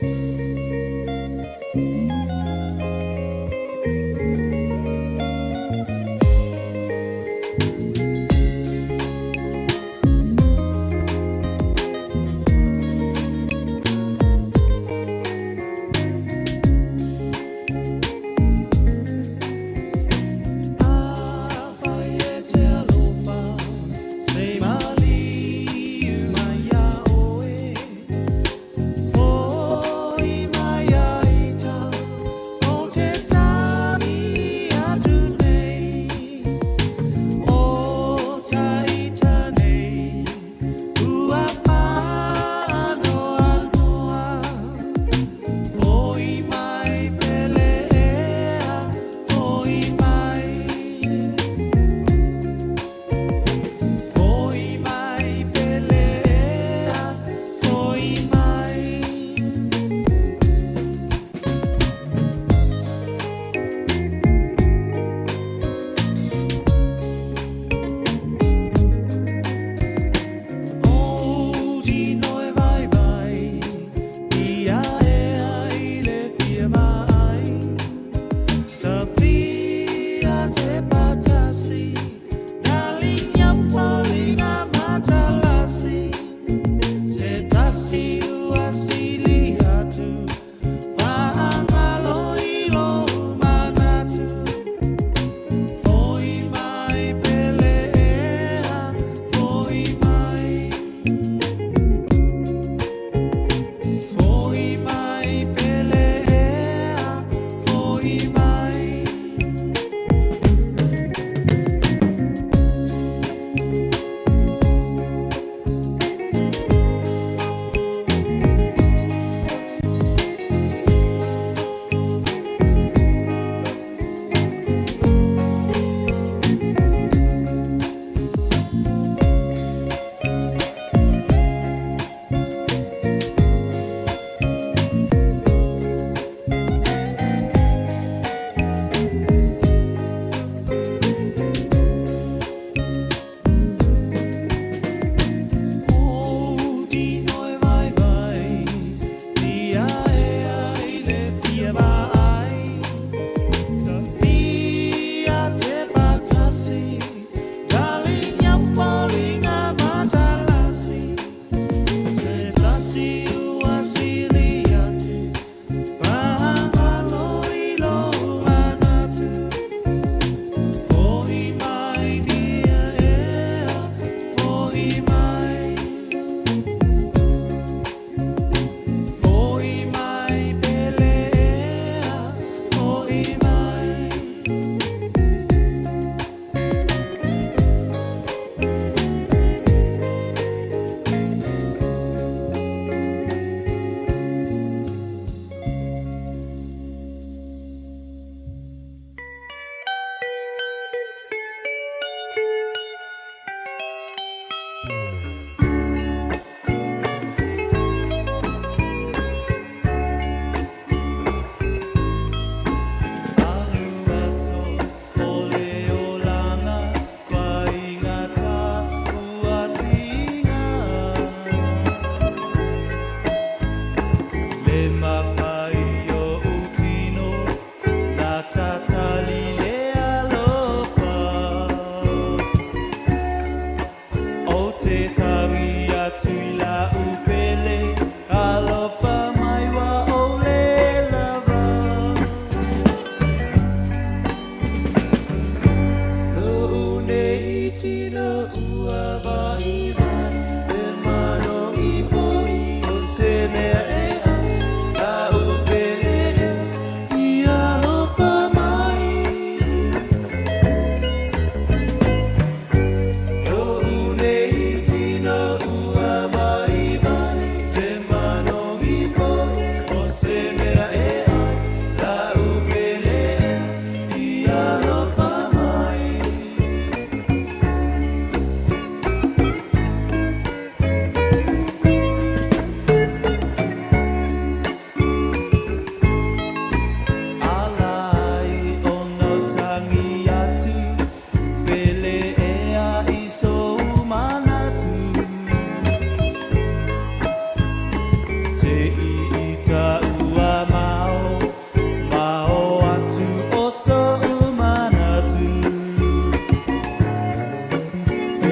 Afai e te alofa, se i maliu mai iā oe. Foi.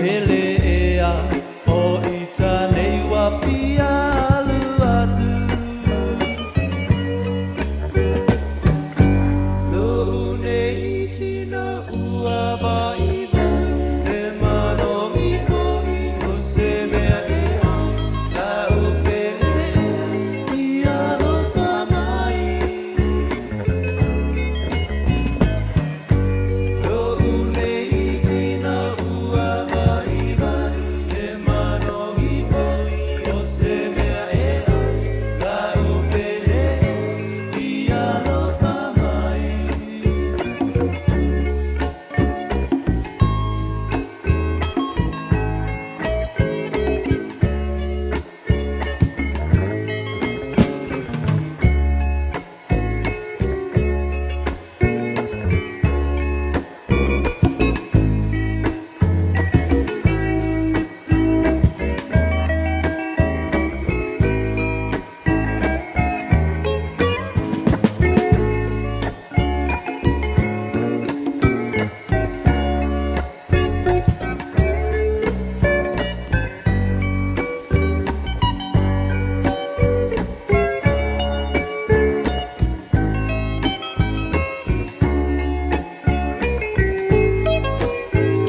pele ea o ita nei ua fia alu atu. Lo'u nei tina ua vaivai, e manogi fo'i o se mea e ai, la'u pele ea i alofa mai. Lo'u nei tina ua vaivai, e manogi fo'i o se mea e ai, la'u pele ea i alofa mai.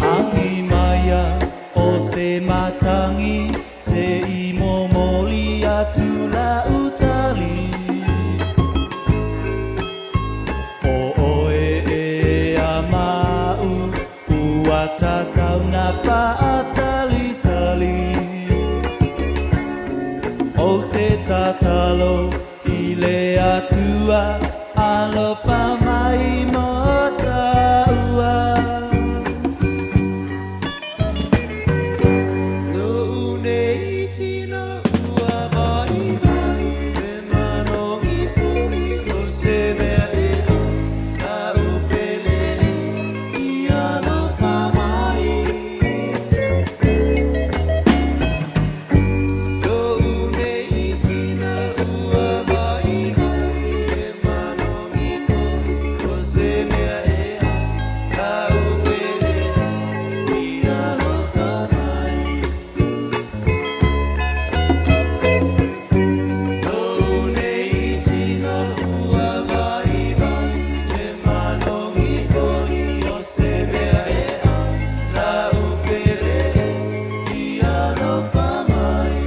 Agi maia o se matagi se i momoli atu la'u tali. O oe ea ma'u ua tatau na fa'atalitali. Ou te tatalo i le Atua alofa mai mo ta'ua. Lo'u nei tina ua vaivai, e manogi fo'i o se mea e ai, la'u pele i alofa mai. Lo'u nei tina ua vaivai, e manogi fo'i o se mea e ai, la'u pele i alofa mai. Lo'u nei tina ua vaivai, e manogi fo'i o se mea e ai, la'u pele i alofa mai.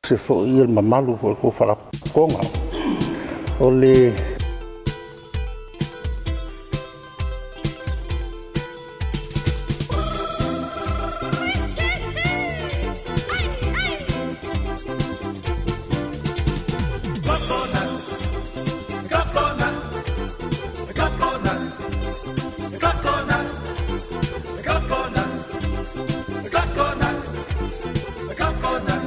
Se fo'i le mamalu foi o le tou Faalapotopotoga o le Coconut, coconut, coconut, coconut, coconut, coconut, coconut,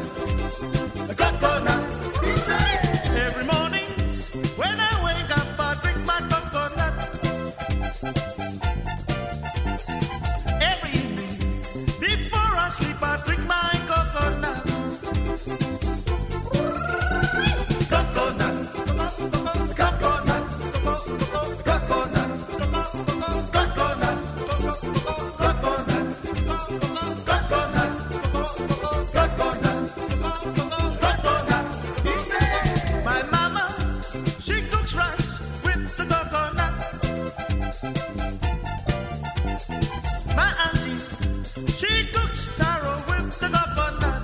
coconut. Every morning when I wake up, I drink my coconut. Every evening before I sleep, I drink my coconut. Coconut, coconut, coconut, coconut, coconut, coconut, coconut, coconut. My mama, she cooks rice with the coconut. My auntie, she cooks taro with the coconut.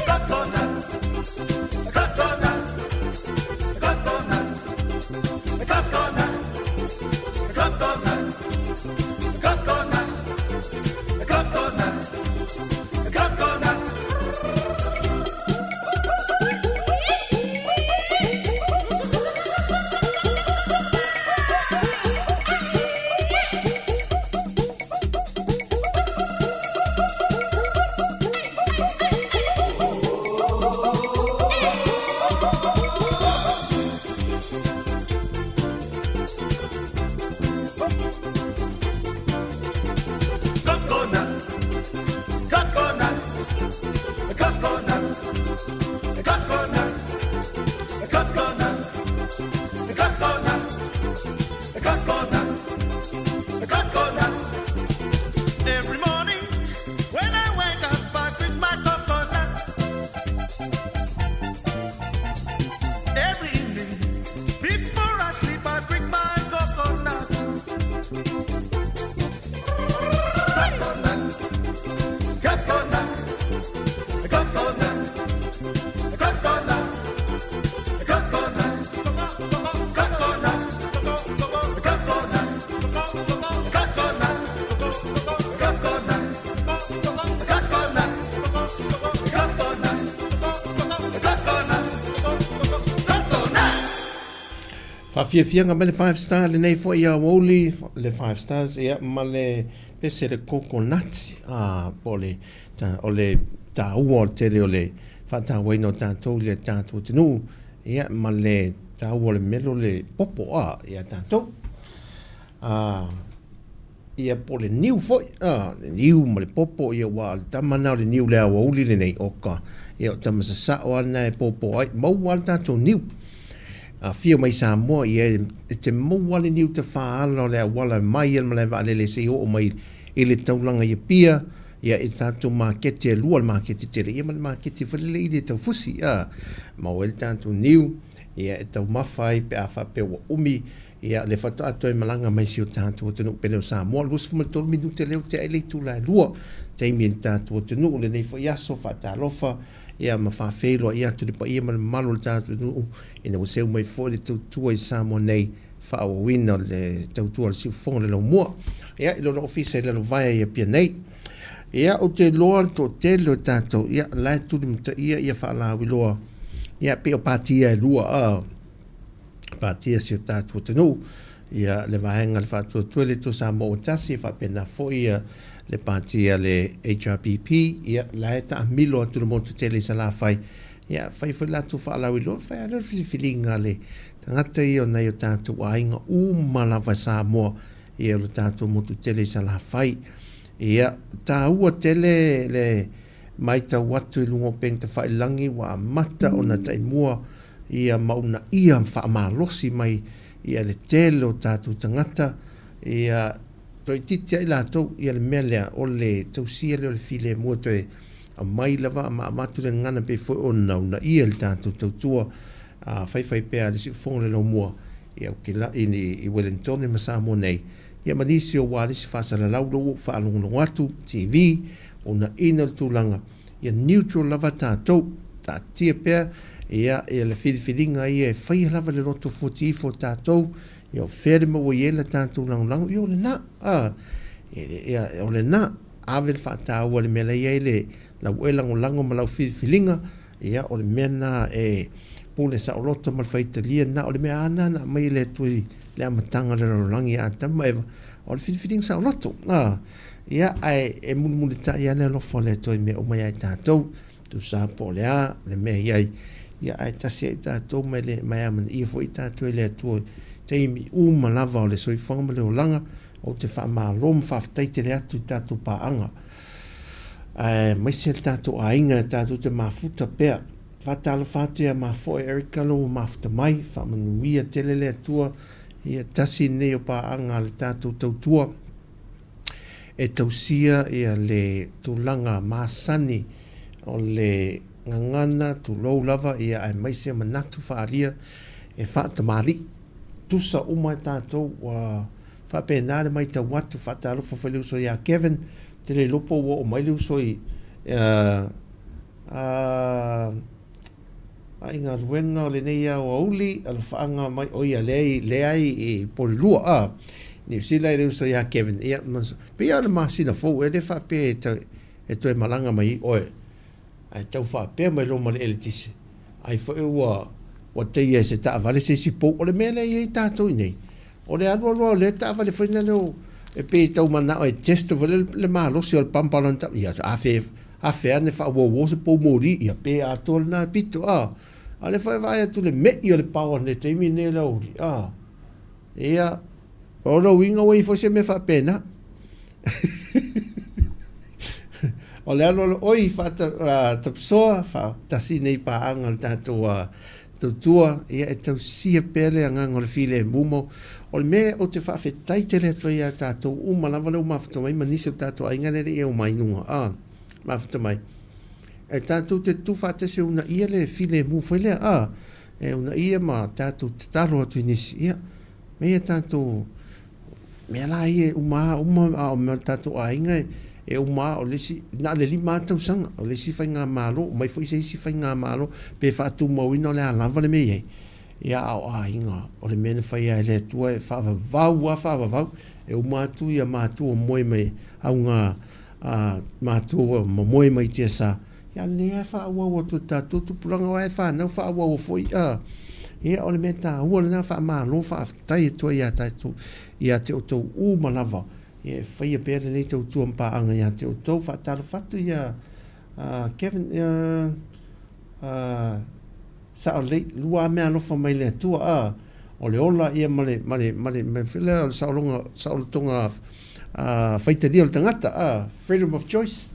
Coconut, coconut, coconut, coconut, coconut, coconut, coconut, coconut. Faafiafiaga mai le Five Star lenei foi aoauli le Five Stars ia ma le pese le coconut a po o le o le taua o le tele o le faatauaina o tatou i le tatou atunuu ia ma le taua o le melo le popo a ia tatou a ia po o le niu foi a le niu ma le popo ia ua le tama na o le niu le aoauli lenei oka ia o tama sasao a na e popo ai maua le tatou niu. Afio mai Samoa, ia e te maua le niu tafaala o le auala e mai i le malae vaalele seia oo mai i le taulaga i Apia, ia i tatou maketi e lua, le maketi tele ia ma le maketi foi lele i le taufusi, a maua ai le tatou niu, ia e taumafa ai pe a faapea ua umi, ia le faatoa toe malaga mai si o tatou atunuu pele o Samoa. 23 minute lea ua tea ai le itula e 2, taimi i le tatou atunuu lenei foi aso, faatalofa. Ia ma faafeiloai atu le paia ma le mamalu o le tatou atunuu ina ua seu mai foi le tautua i Samoa nei, faaauauina o le tautua a le siufofoga o le Laumua. Ia, i lona ofisa i Lalovaea i Apia nei. Ia, ou te iloa le toatele o tatou, ia, la e tulimataia ia faalauiloa, ia, pei o pati ia e lua, a, pati a si o tatou atunuu, ia, le vaega le Faatuatua i le Atua Samoa ua Tasi, faapena foi ia le pati a le HRPP, ia, la e taamilo atu le motu tele i Salafai, ia, fai foi latou faalauiloa, fai lava lea o le filifiliga a le tagata ia o nai o tatou aiga uma lava i Samoa, ia, o le tatou motu tele i Salafai. Ia, taua tele le matau atu i luga o upega tafailagi ua amata ona taimua ia ma uunaia faamalosi mai ia le tele o tatou tagata ia toeitiiti ai latou ia le mea lea o le tausia lea o le filemu e toe aumai lava ma avatu le gagana pei foi ona uunaia le tatou tautua a faifai pea a le siufofoga o le Laumua i Aukila i Wellingtone ma Samoa nei ia ma nisi o ualesi faasalalau lea ua ou faalogologo atu TV uunaina le tulaga ia neutral lava tatou, taatia pea ia ia le filifiliga ia e faia lava le loto fuati ifo o tatou, ia o fea le maua i ai le tatou lagolago, ia o lena, a, ia o lena, ave le faataua i le mea la e i ai le lau e lagolago ma lau filifiliga, ia o le mea lena e pule saoloto ma le faitalia lena, o le mea lava lena na aumai e le Atua i le amataga o le lalolagi ia Atamu ma Eva, o le filifiliga saoloto, a. Ia, ae e mulimulitai lava le alofa o le Atua i mea uma ia i tatou, tusa po o le a le mea i ai. Ia, ae tasi ai tatou ma le, ma e amanaia foi tatou e le Atua i taimi uma lava o le soifuaga ma le olaga. Ou te faamalo ma faafetai tele atu i tatou paaga, aemaise le tatou aiga e tatou te mafuta pea. Faatalofa atu ia mafoe Erica lo ua mafuta mai, faamanuia tele le Atua, ia tasi lenei o paaga a le tatou tautua. e tausia ia le tulaga masani o le gagana, tulou lava, ia aemaise manatu faaalia e faatamalii. Tusa uma e tatou ua faapena le matau atu, faatalofa foi le uso ia Kevin, ou te le iloa po ua oo mai le uso i A i galuega o lenei aoauli, alofaaga mai, o ia lea, lea i Polilua, a, Niu Sila i le uso ia Kevin, ia, pei lava o le masina fou, e le faapea e, e toe malaga mai oe, ae tau faapea mai loa ma le eletise, ai foi ua, ua teia e se taavale se isi pou. O le mea lea e i ai tatou i nei, O le alu alu lava o lea taavale foi lea e pei e tau manao e test foi lea le malosi o le pampa o lana taavale, ia afe, afe ane faauouo se pou moli, ia pe atoa lena pito, a. A o lea foi e vaai atu i le me'i o le power i le taimi lenei o le aoauli, a. Ia, o lona uiga ua i ai foi se mea faapena. O le alu alu, oi, faatapisoa, faatasi nei paaga a le tatou tautua, ia e tausia pea le agaga o le filemu ma o le mea ou te faafetai tele atu ai ia tatou uma lava lea ua mafuta mai ma nisi o tatou aiga lea e le i omai i luga, a, mafuta mai. E tatou te tutu faatasi e uunaia le filemu foi lea, a, e uunaia ma tatou tatalo atu i nisi, ia, me ia tatou mea la ia e uma lava uma, a o mea o tatou aiga e uma lava, o le isi, na o le 5 lava tausaga, o le isi faigamalo, omai foi se isi faigamalo, pe faatumauina o le a lava le mea e i ai, ia a o aiga, o le mea na faia e le Atua e faavavau lava faavavau, e uma atu ia matua moe mai auga a matua moe mai tiasa, ia a o lenei lava e faaauau atu e tatou tupulaga, aua e fanau faaauau foi, a. Ia, o le mea taua lena, faamalo faafetai atu ai ia tatou, ia te outou uma lava, ia e faia pea lenei tautua ma paaga ia te outou. Faatalofa atu ia Kevin, ia sao lelei, lua lava meaalofa mai le Atua, a, o le ola ia ma le, ma le, ma le, ma le, le saologa, saolotoga faitalia o le tagata, a, freedom of choice.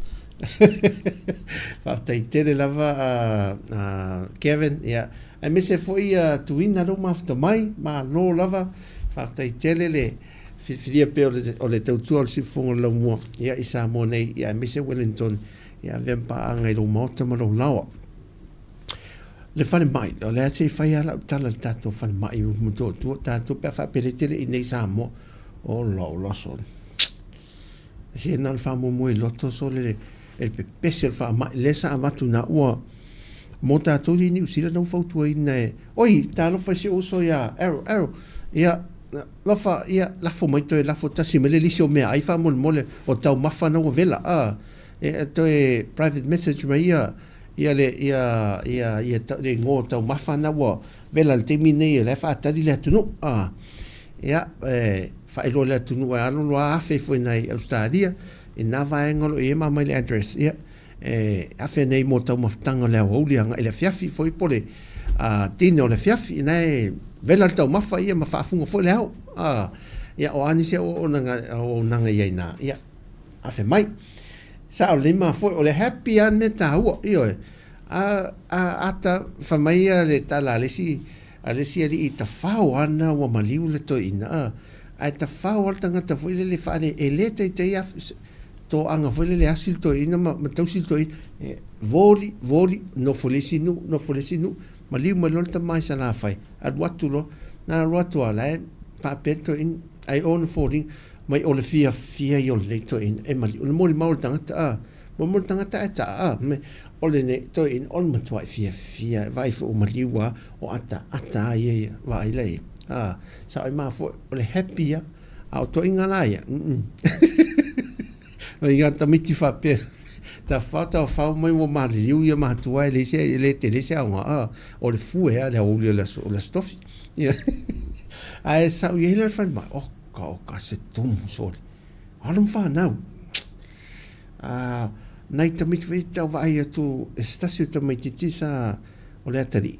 Faafetai tele lava a Kevin, ia, aemaise foi ia Tuina lea ua mafuta mai, malo lava, faafetai tele le filifilia pea o le tautua o le siufofoga o le laumua, ia, i Samoa nei, ia, aemaise Wellington, ia, avea ma paaga i lou maota ma lou laoa. Le falemai, o lea se i fai lava lau tala i le tatou falemai i Motootua, tatou pe a faapea e le i nei Samoa, ola ola sole. Se na o le faamoemoe i loto sole le e le pepesi o le faamai lea sa avatu na ua mo tatou i Niu Sila na ua fautuaina e oi talofa i si ou uso ia Arrow Arrow ia lofa ia lafo mai toe lafo tasi mai le lisi o meaai faamolemole o taumafa na ua vela a e toe private message mai ia ia le ia ia ia le igoa o taumafa na ua vela i le taimi nei o la e faatali le atunuu a ia e faailoa i le atunuu e alu loa afe ifo i nai Ausetalia i na vaega o lo o i ai ma aumai le address ia e afe nei mo taumafataga o le aoauli agai i le afiafi foi po le dinner o le afiafi ina e vela le taumafa ia ma faafuga foi le ao a ia o a nisi auaunaga i ai na ia afe mai. Sao lelei ma foi o le happy lava le mea taua, ioe. A, a, ata, fai mai ia le tala a le isi, a le isi alii tafao ana ua maliu le toeaina, a, ae tafao lava le tagata foi lele faale, e le taitai a, toaga foi lele e asi le toeaina ma, ma tausi le toeaina. E, voli, voli, nofo i le isi nuu, nofo i le isi nuu, maliu mai loa le tama i Salafai, alu atu loa, na alu atu lava, la e faapea le toeaina, ai ona foliga, mai o le fiafia ia o lenei toeaina e maliu. O le molimau o le tagata, a, molimau o le tagata ae taa, a, me, o lenei toeaina, o le matuai fiafia, e vaai foi ua maliu lava, o ataata lava ia ia, vaai la i ai. A, sao ai mafoe, o le happy ia, a o toeaiga la ia, mm. Ia tamaiti faapea, tafao tafao mai ua maliliu ia matua e leai se, e le tele se aoga, a, o le fue lava le aoauli o le aso, o le Aso Tofi. Ia. Ae sau i ai la le falemai, oh, Oka, oka, se tumu sole. Alo ma whanau. A, nai tamaiti foi tau vaai atu, e se tasi o tamaititi sa o le atalii.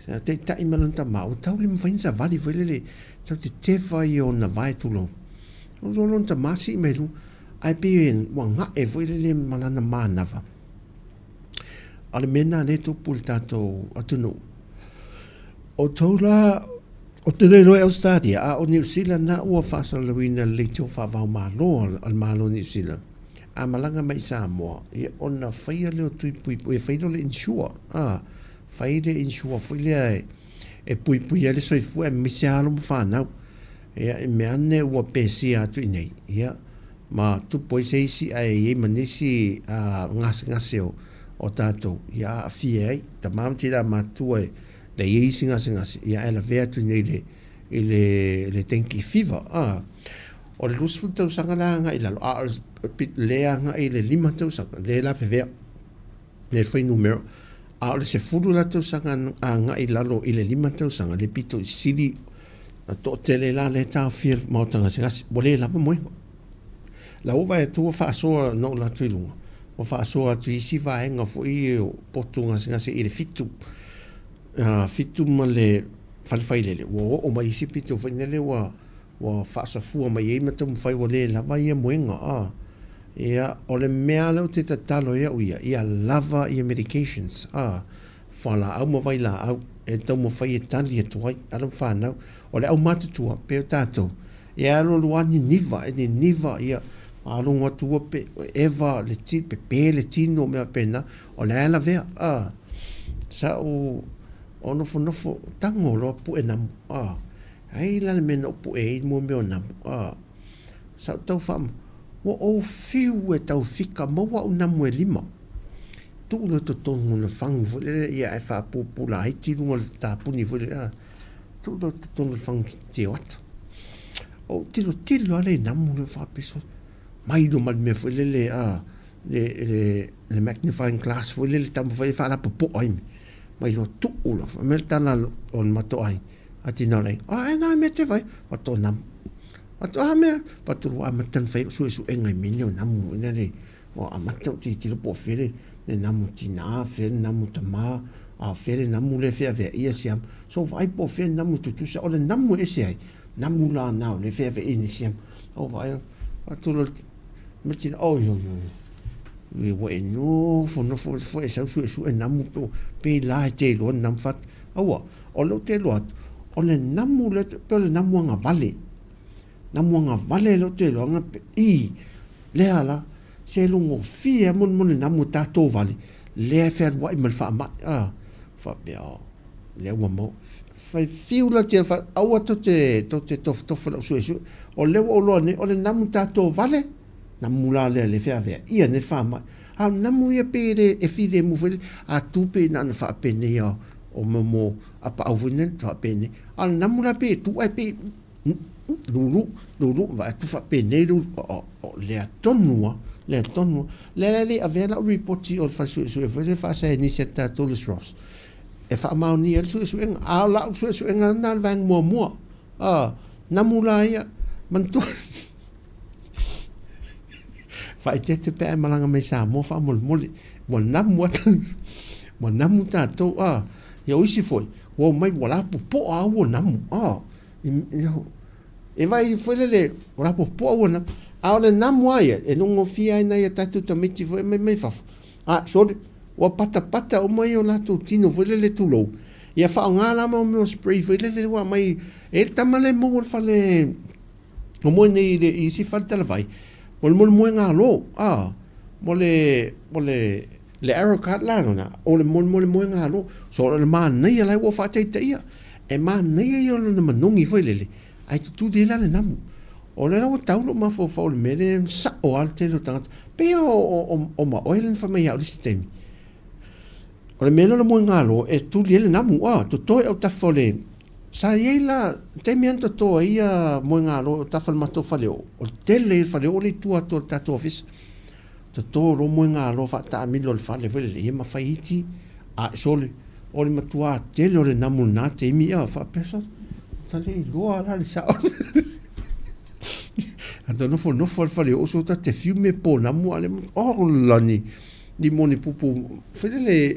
Sa taitai ma lona tama, ua tau le mawhai ni savali foi lele, tau te tewa i ona vae tulou. O lo lona tama sii mai lu, ae pei e ua nga'e foi lele ma lana mānawa. A o le mea lena lea e tupu i le tatou atunuu. O tou la, Ou te le iloa i Ausetalia, a o Niu Sila na ua faasalalauina le leitio faava-o-Malo a le Malo o Niu Sila, a malaga mai i Samoa, ia ona faia lea o tui puipui, e fai lea o le insure, a, fai le insure foi lea e puipui ai le soifua aemaise alo ma fanau. Ia, i mea ane ua pesia atu i inei, ia, ma tupu ai se isi ae i ai ma nisi gasegase o tatou, ia aafia ai, tama ma tina matutua e Lea i ai isi gasegase, ia ae lavea atu nei i le, i le, le dengue fever. A, o le 20 tausaga la agai i lalo, a o le, le agai i le 5 tausaga, le lavevea, le fuainumera. A o le 10 la tausaga agai i lalo i le 5 tausaga, le pito i sili na toatele la lea e taofia le maota gasegase, ua le lava moega. La ua vaai atu ua faasoa na ou alu atu i luga, ua faasoa atu i isi vaega foi o potu gasegase i le 7, 7 ma le fale failele, ua oo mai isi pito foi lele ua ua faasafua mai ai ma taumafai ua le lava ia moega. A ia, o le mea lea ou te tatalo ai au ia, ia lava ia medications, a fualaau ma vailaau e taumafai e tali atu ai alo ma fanau. O le aumatutua, pei o tatou, Ia alualu lava niniva, e niniva, ia, faalogo atu ua pe, eva le ti, pepe le tino, mea faapena, o la e lavea, a. Sa ou, o nofonofo, tago loa pue namu, a. Ai la le mea na ou pue ai mo mea o namu, a. Sa ou tau faa, ua ou fiu e tau fika, maua au namu e lima. Tuu loa i totonu o le fagu foi lele, ia ae faapupu laiti i luga o le tapuni foi lele, a. Tuu loa i totonu o le fagu tioata. Ou tilotilo lava lea i namu lea faapiso mai loa ma le mea foi lele a le, le, le magnifying glass foi lele taumafai e faalapopoa ai. Ma iloa tuu loa. Fai mai le tala o le matou aiga, a tina o le aiga, o a ea na mea e te vaai? Faatoa namu. Faatoa a mea? Faatoa ua amata ona fai au suesuega i mea nei o namu foi lea ua amata ona ou tilotilo po o fea le namu tina, fea le namu tama, a o fea le namu lea e feaveaia siama. So vaai po o fea le namu e tutusa. O le namu e ese ai, namu la na o lea e feaveaia nei siama. Ou vaai atu, faatoa loa ma le tina, oi oi oi. Ua e nofonofo foi e sau suesue namu pe la e te iloa le namu fat. Aua, o lea ou te iloa atu, o le namu lea, pei o le namu agavale. Namu agavale lea ou te iloa, i, lea la, se logofie lava molimoli namu e tatou vale, lea e fealuai ma le faamai. A, faapea, o, lea ua maua. Fai fiu la tia, aua tou te tofotofo i lau suesue. O lea ua ou iloa nei, o le namu tatou vale, Namu la lea le feavea ia nei faamai. A o namu ia pei e le e filemu foi lele, a tu pei na ona faapenei a o mea mo apaau foi nei faapenei. A o le namu la pei e tu ae pei lulu, lulu vaai atu faapenei le ulu, o, o lea tonu lava, lea tonu lava. Lea la e le i avea lau ripoti o le fale suesue foi lea faasaienisi a tatou le SROS e faamaonia ai le suesuega. A o lau suesuega lena o le vaega muamua, a, namu la ia, manatua Faaeteete pe a e malaga mai Samoa faamolemole. Ua namu atu, ua namu tatou a. Ia o isi foi, ua omai ua lapopoa lava ua namu a. E vaai foi lele, ua lapopoa ua namu. A o le namu lava ia, e nogofie ai nai a tatou tamaiti foi e mai fafo. A, sole, ua patapata uma ia o latou tino foi lele tulou. Ia faaaoga la mea o spray foi lele ua aumai e le tama lea e maua i le fale O moe nei i le i isi fale talavai, mo le moemoega alo, a, mo le, mo le, le arrow card la lona, o le moemoega alo. So o le manaia la ua faataitaia, e manaia ia o lona manogi foi lele, ae tutuli ai la le namu. O lea la ua tau lou mafaufau i le mea lea, sao lava le tele o tagata. Pei o, o, o ma oe lea na fai mai ia au i le isi taimi. O le mea lea o le moegalo e tuli ai le namu, a, totoe autafa o le, Sa i ai la taimi lava na toto ai ia moegalo o tafa o le matou faleoo, o le tele ia o le faleoo lea i tua atu o le tatou ofisa. Toto loa moegalo faataamilo i le fale foi lele, ia ma fai iti, ae sole, o le matua tele o le namu i lena taimi, a faapea sole, ta le iloa la le sao. A ta nofonofo lava i le faleoo so ta te fiu me pounamu a o lea, oh lani, ni moni pupu foi lele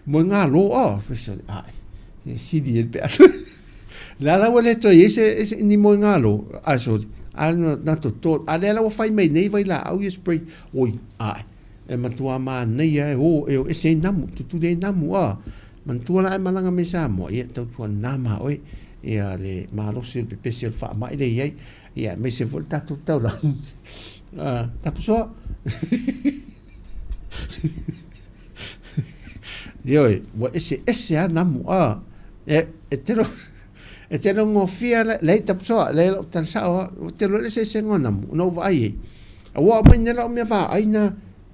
moegalo, a, fai sole, ae. E sili ai le pe atu. La la ua le toe i ai se, se ni moegalo, a sorry, a na, na toto, a lea la ua fai mai nei vailaau ia spray, oi, ae, e matua manaia e o, e o ese ai namu, tutuli ai namu, a, manatua la a e malaga mai Samoa, ia, tautuana ma oe, ia le malosi o le pepesi o le faamai lea e i ai, ia, aemaise foi le tatou taulaga, a, tapusoa. Ioe, ua eseese lava namu, a, e, e te ro, e te rongofia le, leai tapusoa, leai lau tala sao lava, ou te iloa le eseesega o namu, na ou vaai ai. A ua aumai nei lau mea vaai na,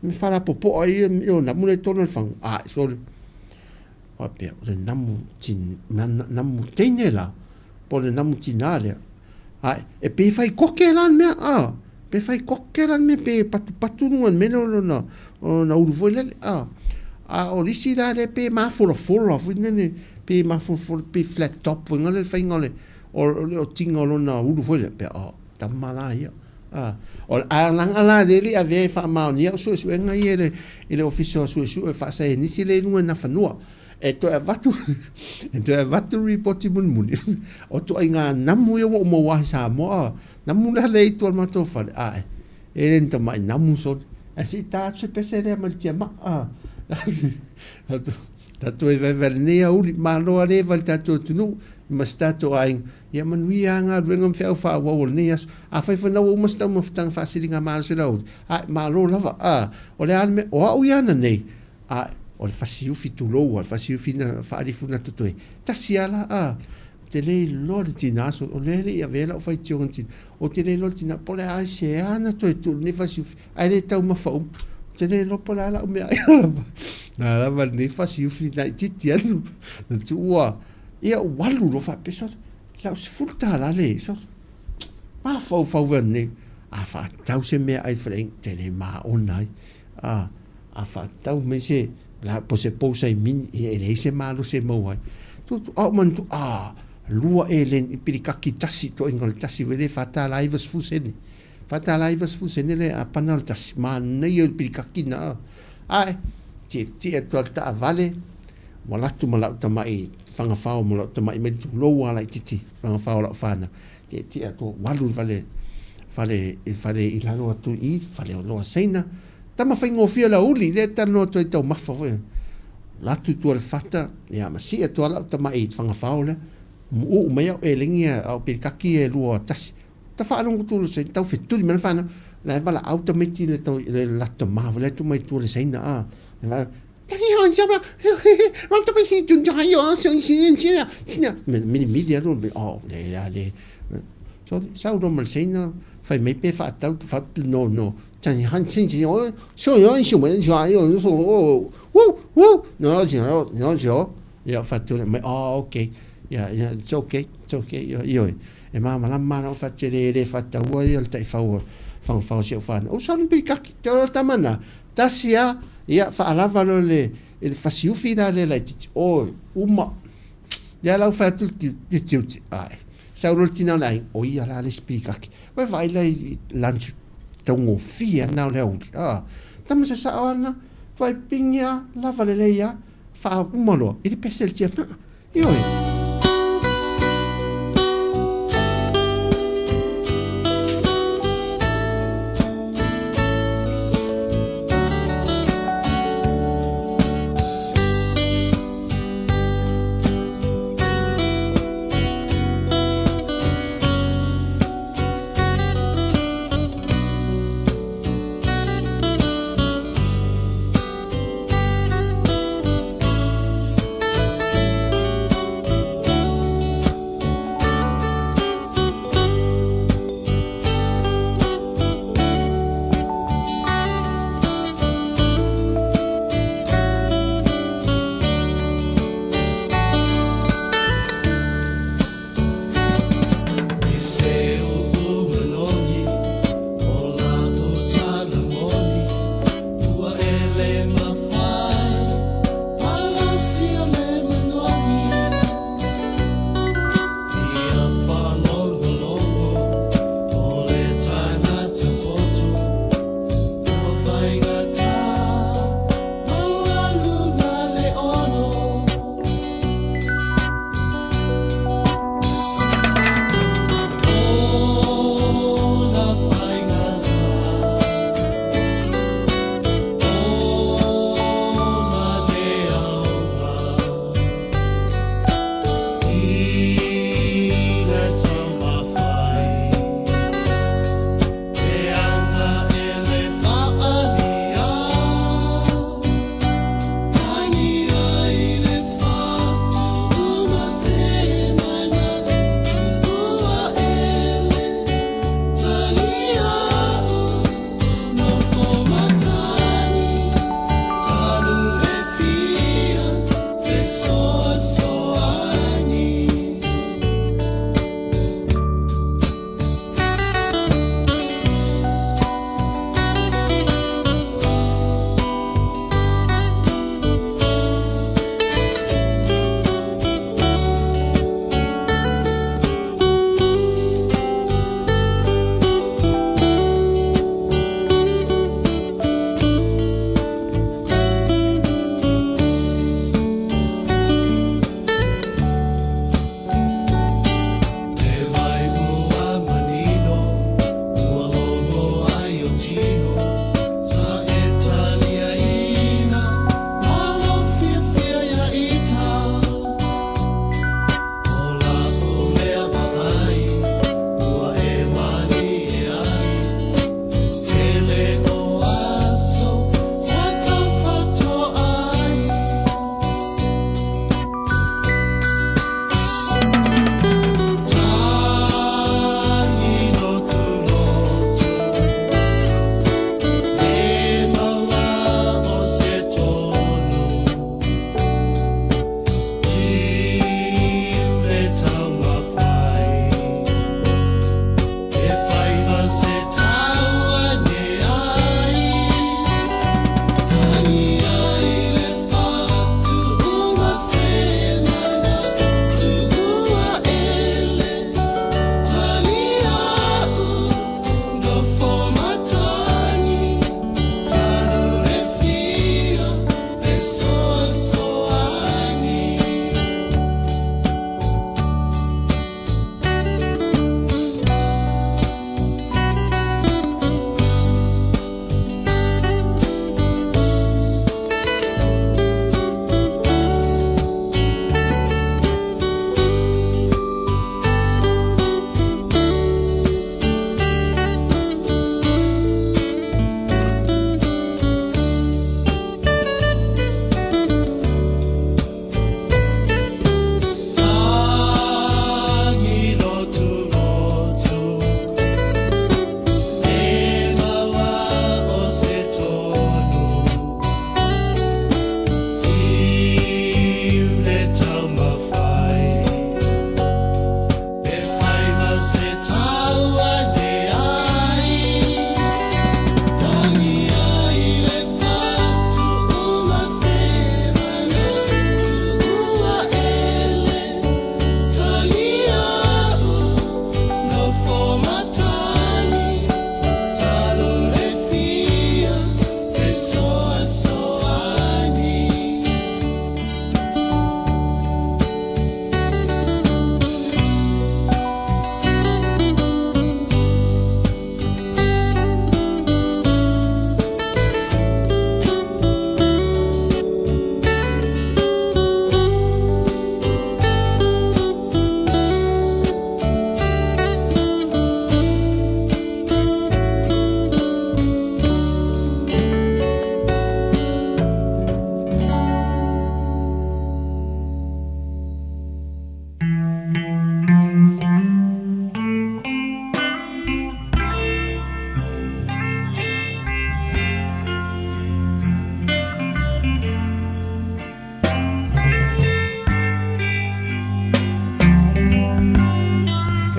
mea faalapopoa ia o namu lea i totonu o le fagu, ae sole. Faapea, o le namu, tin, na, namu teine la, po o le namu tinā lea. Ae, e pei e fai koke la le mea, a, pe fai koke la le mea, pe patupatu luga o le mea lea o lona, o lona ulu foi lele, a. A o le isi la lea pe mafolafola foi lele, pe mafolafola, pe flat top foi lele le faiga o le, o le otiga o lona ulu foi lea, pe, o, tama la ia. A, o le, ae leaga la lea e le i avea e faamaonia au suesuega ia i le, i le Ofisa o Suesue Faasaienisi lea i luga i Nafanua. E toe avatu, e toe avatu le ripoti mulimuli, o ituaiga namu ia ua ou maua ai i Samoa, namu lea lea i tua o le matou fale, ae, e le ni tamai namu sole. Ae se i ta atu se pese lea ma le tiamaa, a. Tatou e vaevae lenei aoauli, malo lava le eva i le tatou atunuu ma si tatou aiga. Ia manuia lava galuega ma feau faaauau o lenei aso. Afai foi na ua uma se taumafataga faasiligamalosi o le aoauli, ae malo lava, a. O le a le mea, o au ia ananei, A, o le fasiufi, tulou lava, le fasiufi na faalifu na totoe, tasi lava la, a, ou te le iloa le tina aso, o lea e le i avea lau faitioga i le tina, ou te le iloa le tina, po o le a se a na toe tuu i lenei fasiufi, ae le taumafa uma, ou te le iloa po o le a lau meaai lava, na lava lenei fasiufi laitiiti atu, na tuua, ia ou alu loa faapea, sole, lau $10 lea i ai, sole, mafaufau nei, a faatau se meaai i le faleaiga, ou te le maona ai, a. A faatatau mai se La po se pousa i mini, ia e leai se malosi e maua ai. Tu, tu, a ou manatua, a, lua eleni, pilikaki tasi, toaiga o le tasi foi lea e $4.90 sene. $4.90 sene le apana o le tasi, manaia o le pilikaki na, a. Ae, tietie atu lava i le taavale, ua alu atu ma lau tamai fagafao ma lau tamai maili tulou lava laitiiti fagafao o lau fanau, tietie atu ua alu i le fale, fale, fale i lalo atu i i, faleoloa Saina, Tama faigofie le aoauli, lea e talanoa atu ai taumafa foi. Alu atu i tua i le fata, ia ma sii atu lava lau tamai fagafao lea, muuu mai au elegi au pilikaki ia e lua tasi. Ta faalogo atu i le Saina, tau fetuli mai le fanau, la e valaau tamaiti i le latou tama foi lea e tuu mai i tua i le Saina a. Milimili alu, oh, le, le, sorry, sau loa ma le Saina, fai mai pe faatau, fai atu, no, no, Ia fatu mai, oh, okay. Yeah, yeah, it's okay, it's okay. Ioe, e malamalama lava na fatu e le faataua ia le taifau o fagafao si au fanau. O sau ni kaki, te ora tama na, tasi a, ia faalava loa le, i le fasiufi la le laitiiti, oi, uma. Ia lau fai atu le tiute, ai. Sau loa le tina o le aiga, o ia la le isi pilikaki. Ua vaai la i lunch taugofie ana o le aoauli. Ah, tama se sao ana, tuai pingi a, lava lelei a, faauma loa, i le pese le tia. Ioe.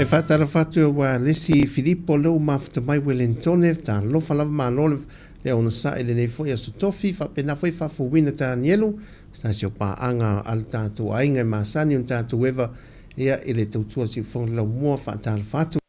E faatalofa atu aua le isi Filipo lea ua mafuta mai Welentone, talofa lava malo le le onosai i lenei foi aso tofi, faapena foi faafouina Tanielu, se tasi o paaga a le tatou aiga e masani ona tatou eva ia i le tautua a le Siufofoga le Laumua, faatalofa atu.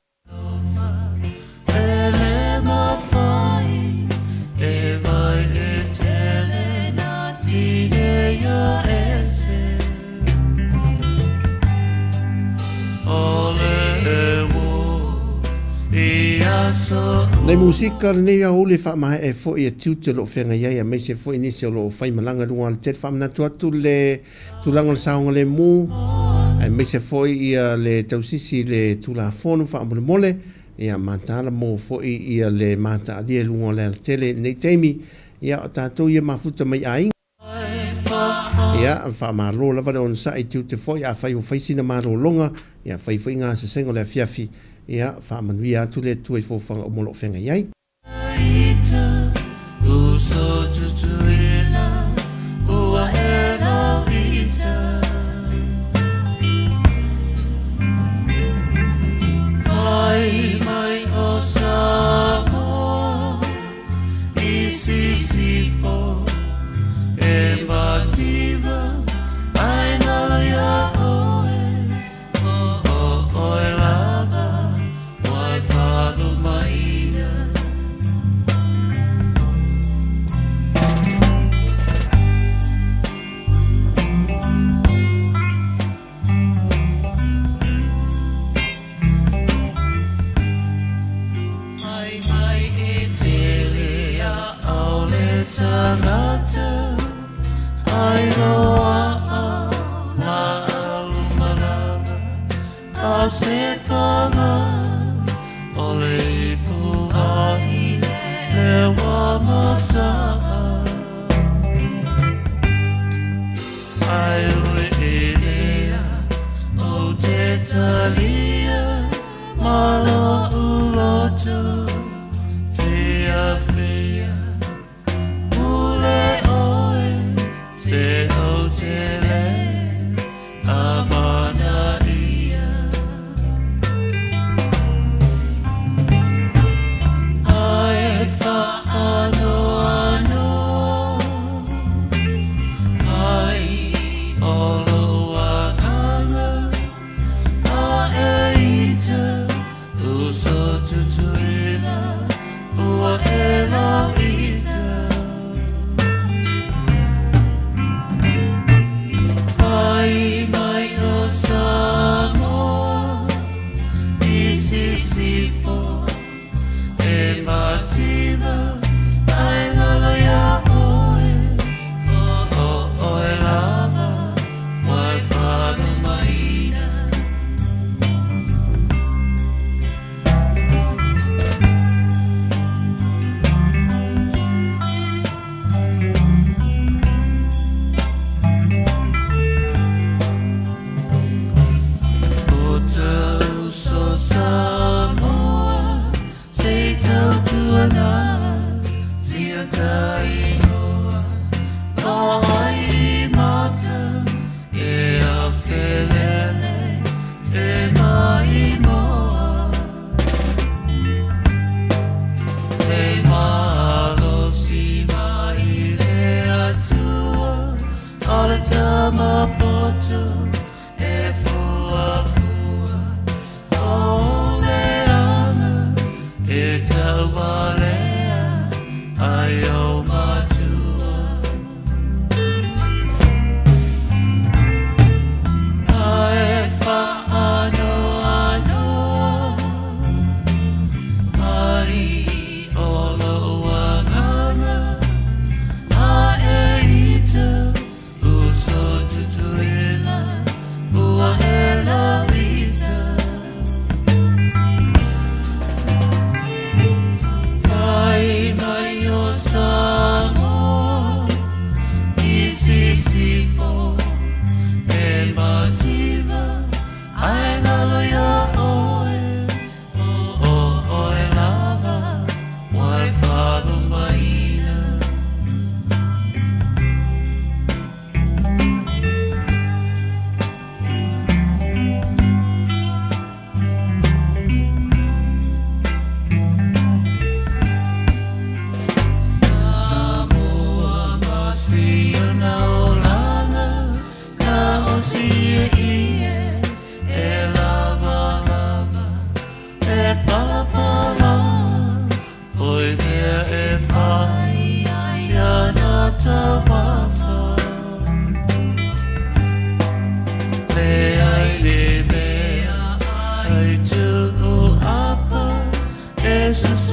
Nei musika lenei aoauli e faamaea ai foi e tiute o lo o feagai ai aemaise foi nisi o lo o faimalaga i luga o le tele. Faamanatu atu le tulaga o le saogalemu aemaise foi ia le tausisi i le Tulafono faamolemole ia mataala mo foi ia le mataalia i luga o le alatele i lenei taimi. Ia o tatou ia mafuta mai aiga. Ia, faamalo lava le onosai i tiute foi, afai ua fai sina malologa, ia fai foi gasesega o le afiafi, ia faamanuia atu le Atua i fofoga uma o lo o feagai ai.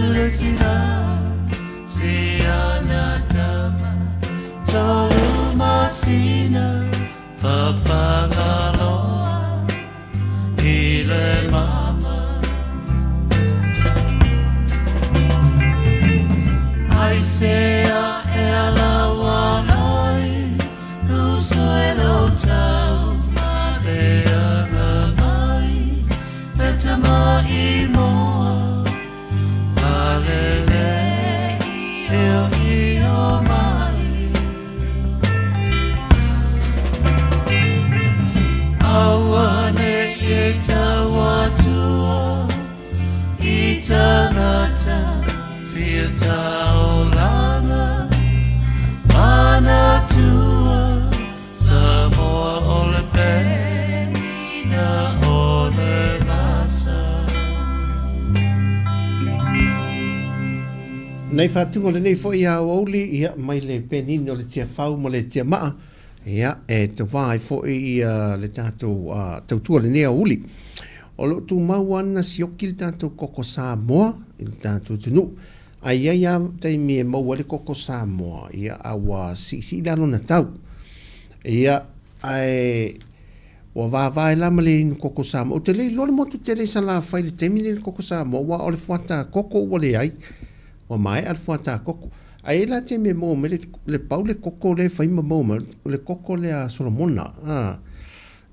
Atu le tina si ana tama Tolu masina Fafagaloa i le mama Ai se a e ala walai Tusue lo tau Maleanga mai Le tama i moa Alele i o i o mai Aua ne i tau atua I tangata sia taolanga Manatua Samoa o le penina o le vasa. Nei faatuga lenei foi a aoauli, ia, mai le penina o le Tiafau ma le Tiamaa, ia, e tauva ai foi ia le tatou tautua lenei aoauli. O lo o tumau ana sioki le tatou koko Samoa i le tatou atunuu. Ae i ai lava taimi e maua ai le koko Samoa, ia, a ua siisii la lona tau. Ia, ae ua vavae la ma le inu koko Samoa. Ou te le iloa le motu tele i Salafai i le taimi lenei i le koko Samoa, aua o le fuata koko ua leai. Ua maea le fuata koko. Ae i ai la taimi e maua mai le, le pau le koko lea e fai ma maua mai, o le koko lea a Solomona. A,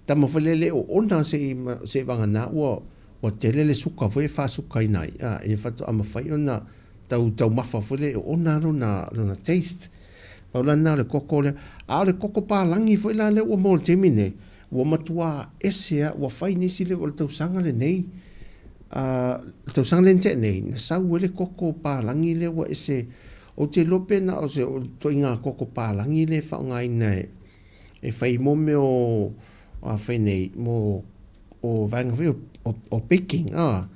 tama foi lea e le oona se i, se i vagana ua, ua tele le suka foi e faasukaina ai, a, ia faatoa mafai ona tau taumafa foi lea e oona lona, lona taste. Pau la lena o le koko lea. A o le koko palagi foi la lea ua maua i le taimi lenei, ua matua ese lava, ua fai nisi le, o le tausaga lenei, a, le tausaga lea na tea nei, na sau ai le koko palagi lea ua ese, ou te iloa pe na o se ituaiga koko palagi lea e faaaogaina e, e fai mo mea o, a fai nei, mo o vaega foi o, o baking, a,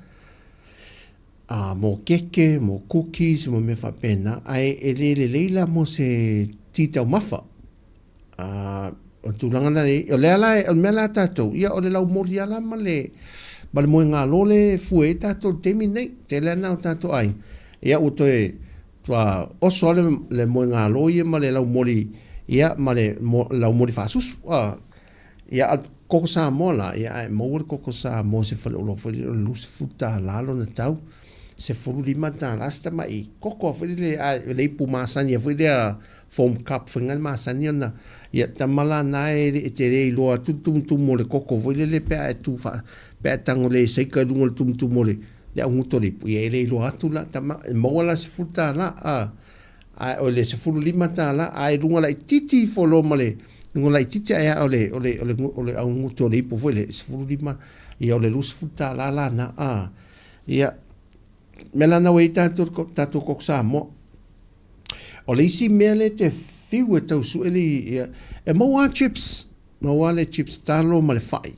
a, mo keke, mo cookies, mo mea faapena, ae e le lelei la mo se ti taumafa. A, o le tulaga lena, o lea la, o le mea la a tatou, ia o le laumoli lava la ma le, ma le moegalo lea e fue ai tatou i le taimi lenei. Tele lava na o tatou aiga, ia ua toe, ua oso lava le, le moegalo ia ma le laumoli, ia ma le laumoli faasusu. A, ia, a o le koko Samoa la, ia a e maua le koko Samoa i se faleoloa foi lele o le $20 lona tau, $15 si tamai koko lava foi lele, a o le ipu masani lava foi lea foam cup foi lena masani ona, ia tama la na e le e te le iloa atu le tumutumu o le koko foi lele pe a e tu faa, pe a e tago le saika i luga o le tumutumu o le le auguto o le ipu, ia e le iloa atu la tama, e maua la le $10 a, ae o le $15 ae luga laitiiti ifo loa ma le luga laitiiti ae a o le o le o le o le auguto o le ipu foi le 15 ia o le $20 la na a ia mea la na ua i ai tatou tatou koko Samoa. O le isi mea lea te fiu e tau sue le ia e maua lava chips, maua le chips talo ma le fai.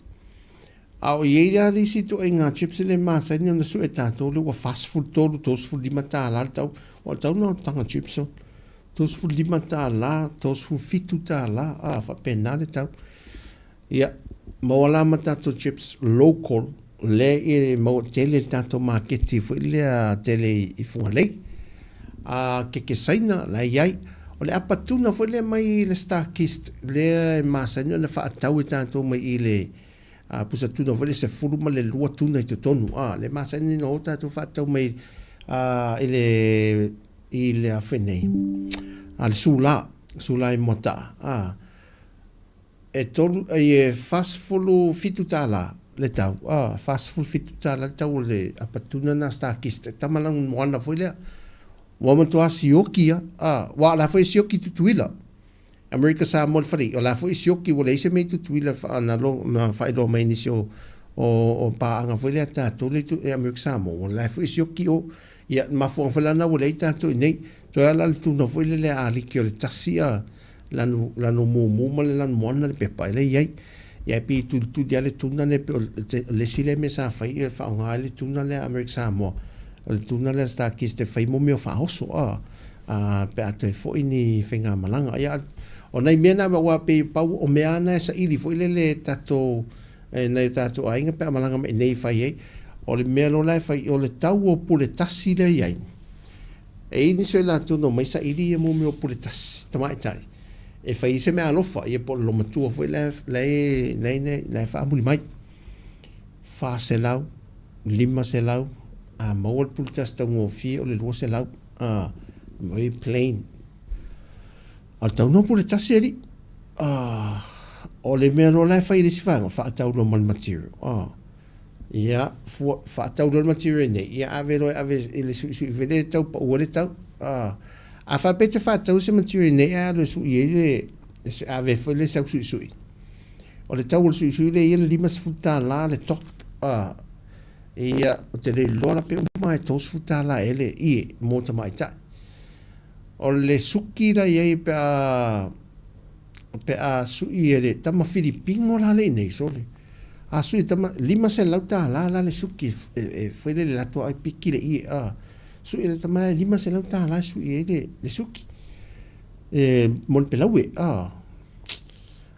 A o i ai lava le isi ituaiga chips e le masani ona sue e tatou lea ua 43, 35 tala le tau. Aua o le tau lena o le taga chips. 35 tala, 37 tala, a faapena le tau. Ia, maua la ma tatou chips local lea e maua tele i le tatou maketi foi lea tele i Fugalei. A keke Saina la e i ai. O le apa tuna foi lea mai le Starkist lea e masani ona faatau e tatou mai i le a pusa tuna foi lea 12 tuna i totonu. A le masani ona o tatou faatau mai a i le i le a foi nei a le sula, sula i Moataa. A E tolu, ai e $47 le tau, a, $47 le tau o le apatuna na Starkist, e tama lana moana foi lea. Ua matua sioki a, a, ua o la foi e sioki Tutuila. Amerika Samoa le fale, o la foi e sioki, ua leai se mea i Tutuila wha, na, lo, na whaeroa mai nisi o, o, o pāanga foi lea tātou le tu, e Amerika Samoa, ua la foi e sioki o, ia, mafuanga foi lana ua leai tātou i nei, toe ala le tuna foi le lea aliki o le tasi a, lanu, lanu mumu ma le lanu moana le pepa e le i ai. Ia e pei e tulituli lava le tuna lea pei o le isi lea mea sa fai e faaaoga ai le tuna lea Amerika Samoa. O le tuna lea Starkist e fai mo mea o faaoso a, a pe a toe foi ni faigamalaga. Ia o nai mea na aua pei pau o mea lava na e saili foi lele e tatou e nai o tatou aiga pe a malaga mai i inei e fai ai. O le mea loa la e fai, o le tau o pule tasi lea e i ai, e i ai nisi o i latou na omai saili ia mea o pule tasi, tamaitai, e fai ai se meaalofa, ia po o le loomatua foi la e, la e, la e faamuli mai. 400, 500, a maua le pule tasi taugofie o le 200, a, very plain. A o le tau noa pule tasi alii. Ah, o le mea loa la e fai e le isi vaega, faatau loa ma le material. Ah. Ia, fua, faatau loa le material nei, ia ave loa e ave i le suisui foi lea e tau pau ai le tau. Ah. A faapea e te faatau se material nei ae alu e sui ai le, ave foi le sau suisui. O le tau o le suisui lea e i ai le $50 le top. Ah. Ia, ou te le iloa la pe uma e $30 ea le ie mo tamaitai. O le suki la i ai pe a pe a sui e le tama Filipino la le i nei sole. A sui e tama $500 la le suki e foi le latou ai piki le ie a sui e le tama la $500 e sui ai le suki e mo le pelaue a.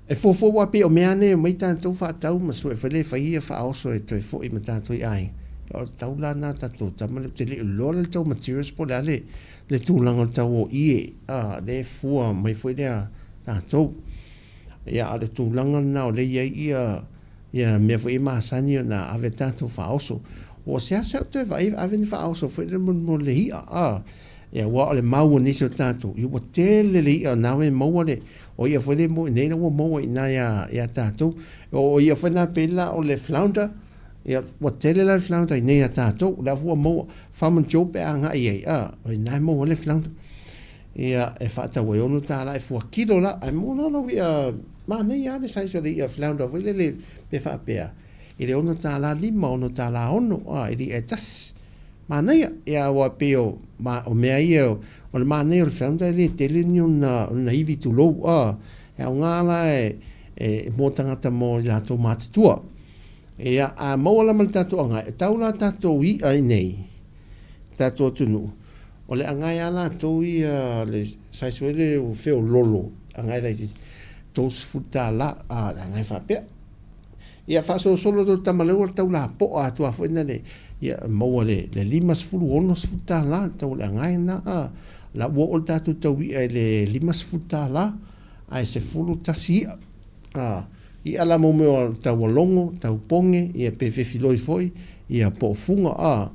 E fuafua aua pei o mea nei e omai tatou faatau ma sue foi lea e fai ia faaoso e toe foi ma tatou i aiga. O le tau la lena tatou tama lea ou te le i iloa la le tau materials po o le a le le tulaga o le tau o ie a lea e fua mai foi lea tatou. Ia a o le tulaga lena o lea e i ai ia ia mea foi e masani ona ave tatou faaoso. Ua seasea ou toe vaai ave ni faaoso foi lea mo le i'a a. Ia aua o le mau a nisi o tatou, ia ua tele le i'a na e maua le, o i'a foi lea mo i nei la ua maua i ina ia, ia tatou. O i'a foi na pei la o le flounder, ia ua tele la le flounder i nei ia tatou, la foi ua maua, Farmer Joe pe a agai i ai, a, o ina e maua le flounder. Ia e faatau ai $6 e fua kilo la, ae maua la lau i'a, manaia lava le size o le i'a flounder foi lele pe faapea, i le $6.5, $6.6, a, i le i'a e tasi. Manaia, ia aua pei o, ma, o mea ia, o le manaia o le flounder e le tele ni ona, ona ivi tulou, a, e aoga la e, e mo tagata mo i latou matutua. Ia, a maua la ma le tatou agai, e tau la tatou i'a i nei, tatou atunuu, o le agai a latou ia, le size foi lele o feololo, agai laitiiti, $30, a, le agai faapea. Ia faasolosolo atu le tama lea ua tau lapoa atu lava foi lea, ia maua le $50, $60 le tau o le agae lena a. La ua oo le tatou tau i'a i le $50 ae 11 i'a. A, i'a la mo mea o tau alogo, tau poge, ia pe fefiloi foi, ia po o fuga a.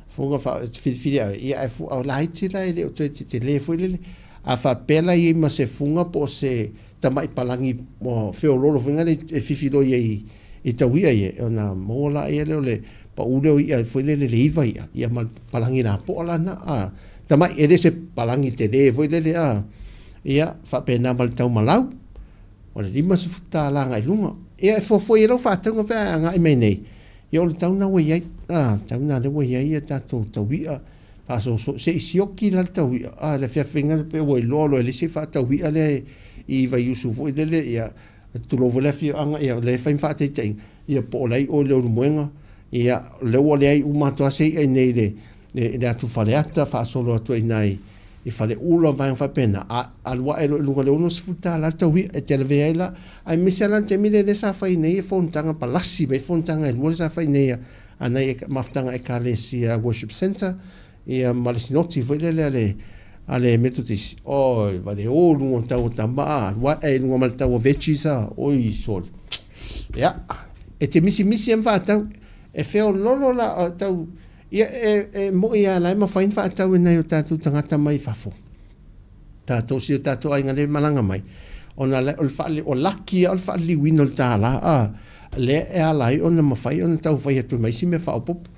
Fuga fa, filifili au, ia ae fu, laiti la e le o toe tetele foi lele. A faapea la i ai ma se fuga po o se tamai palagi feololo foi lea e fifiloi ai i tau i'a ia, ona maua laia lea o le pau lea o i'a foi lele le iva i'a, ia ma le palagi lapoa la na, a, tamai, e le se palagi tele foi lele, a, ia, faapena ma le tau malau, o le $50 agai i luga. Ia, e fuafua i ai lau faatauga pe a agai mai nei, ia o le tau lena ua i ai, a, tau lena lea ua i ai a tatou tau i'a, faasoso, se i sioki la le tau i'a, a, le afiafiga lea pei ua iloa loa e le isi faatau i'a lea i Vaiusu foi lele, ia, tulou foi le afioaga, ia, lea e fai ma faataitaiga, ia, po o la e i o i Leulumoega, ia, o lea ua leai uma atu lava se i'a i inei i le, i le atu Faleata, faasolo atu ai i ina i Faleula ma vaega faapena, a alu ae loa i luga i le $60 le tau i'a, e te lavea ai la, aemaise lava la le taimi lea lea sa fai nei fonotaga palasi mai fonotaga e lua lea sa fai nei a nai mafutaga Ekalesia Worship Centre, ia ma le sinoti foi lele a le a le Methodist. Oi, vale o luga o le tau o tama a, alu ae i luga ma le tau o veggies a, oi sole. Ia, e te misimisi e ma faatau, e feololo la tau, ia e, e moi a la e mafai ona faatau e nai o tatou tagata mai fafo. Tatou si o tatou aiga lea e malaga mai, ona o le faale, o laki lava o le faaliliuina o le tālā, a, lea e ala ai ona mafai ona tau fai atu ma isi mea faaopoopo.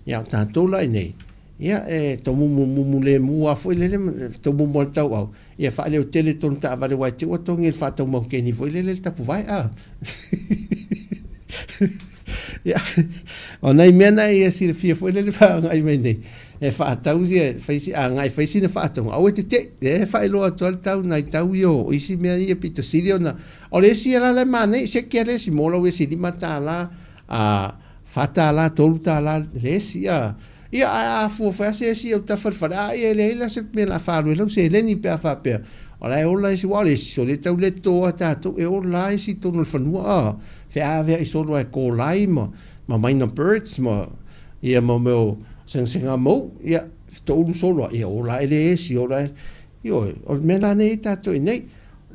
Ia, o tatou la i inei, ia, e tomumumumu lemu lava foi lele, tomumu lava le tauau, ia faaleo tele tonu taavale aua e te i ua togi e le faatau maukeni foi lele le tapuvae, a. Ia, o nai mea na ia silafia foi lele faagai mai nei, e faatau sia, fai si, agai fai sina faatauga, aua e te te'i, e faailoa atu ai le tau nai tau ia o isi mea ia pito sili ona, o le isi la la e manaia, siaki lava le isi mo lau esi $5, a, $4, $3 le esi, a. Ia, ae a fua foi lava se esi i autafa i le fale, a ia e leai la se mea o le a faalu ai lau seleni pe a faapea, o la e ola isi, aua o le isi, sole tau le toto a tatou, e ola lava isi i totonu o le fanua, a, feaveai solo lava e kōlai ma, ma mynah birds ma, Ia ma mea o segasegamou, ia, toulu solo lava, ia ola ae le esi, ola ae, ioe, o le mea la lea e i ai tatou i inei.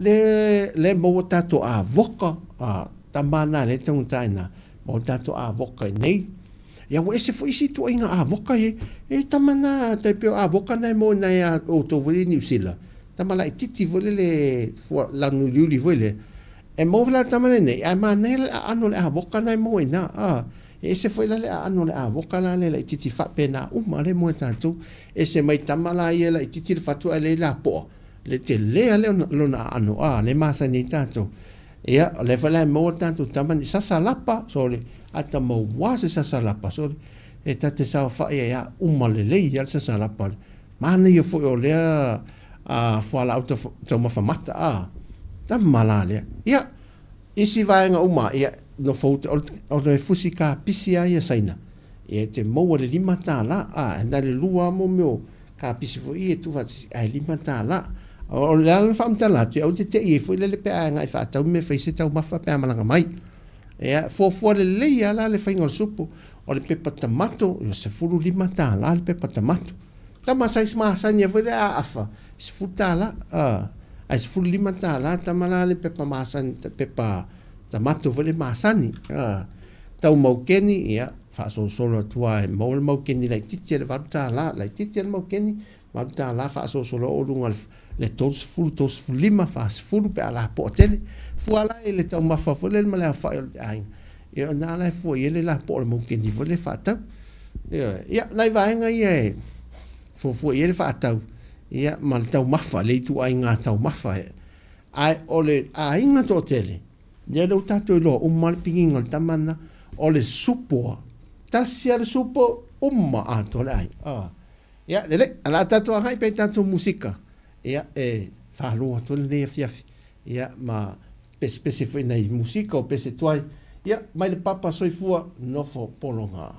Le, le maua tatou avoka, a, tama na lea e taugata ai ina, maua tatou avoka i inei. Ia ua ese foi isi ituaiga avoka ia, e tama na, tai pei o avoka na e maua i ina ia outou foi lea i Niu Sila, tama laitiiti foi lele, fua lanu uliuli foi lea, e maua foi la i le tama lenei, ae manaia le aano o le avoka lena e maua i ina, a. E ese foi la le aano o le avoka la lea laitiiti faapena uma lea e maua e tatou. Ese mai tama la ia laitiiti le fatu ae lea e lapoa, le tele lava lea o lona aano a, lea e masani ai tatou. Ia, o lea foi la e maua le tatou tama ni sasa lapa, sole, a ta maua se sasa lapa, sole, e ta te saofai ai a uma lelei lava le sasa lapa. Manaia foi o lea fualaau taumafa mata, a, tama la lea. Ia, isi vaega uma, ia, nofo uta, o le fusi kapisi lava ia Saina, ia e te maua i le $5, a, na o le lua lava mo mea o kapisi foi ia e tuufaatasi, ae $5. O le ala ona faamatala atu, aua te te i ai foi lele pe a agai e faatau mea e fai se taumafa pe a malaga mai. Ia, fuafua lelei lava la le faiga o le supu. O le pepa tamato, ia $15 le pepa tamato. Tama size masani ai foi lea aafa, $10, ae $15 tama la le pepa masani, pepa tamato foi lea masani. Tau maukeni, ia, faasolosolo atu lava e maua le maukeni laitiiti e le $8, laitiiti lava le maukeni, $8 faasolosolo oo i luga o le 30, 35, 40 pe a lapoa tele. Fua la i le taumafa foi lele ma le aofai o le aiga, ia o lena la e fua i ai le lapoa o le maukeni foi lea e faatau. Ioe. Ia, nai vaega ia e fuafua i ai le faatau, ia, ma le taumafa, le ituaiga taumafa. Ae o le aiga toatele, ia lea ua tatou iloa uma le pigiga o le tama lena, o le supo lava. Tasi lava le supo, uma atoa le aiga. Ah. Ia, lelei, o le a tatou agai pea i tatou musika, ia, e faalua atu ai lenei afiafi, ia, ma pesepese foi nai musika o pese tuai, ia, mai le papa soifua nofo pologa.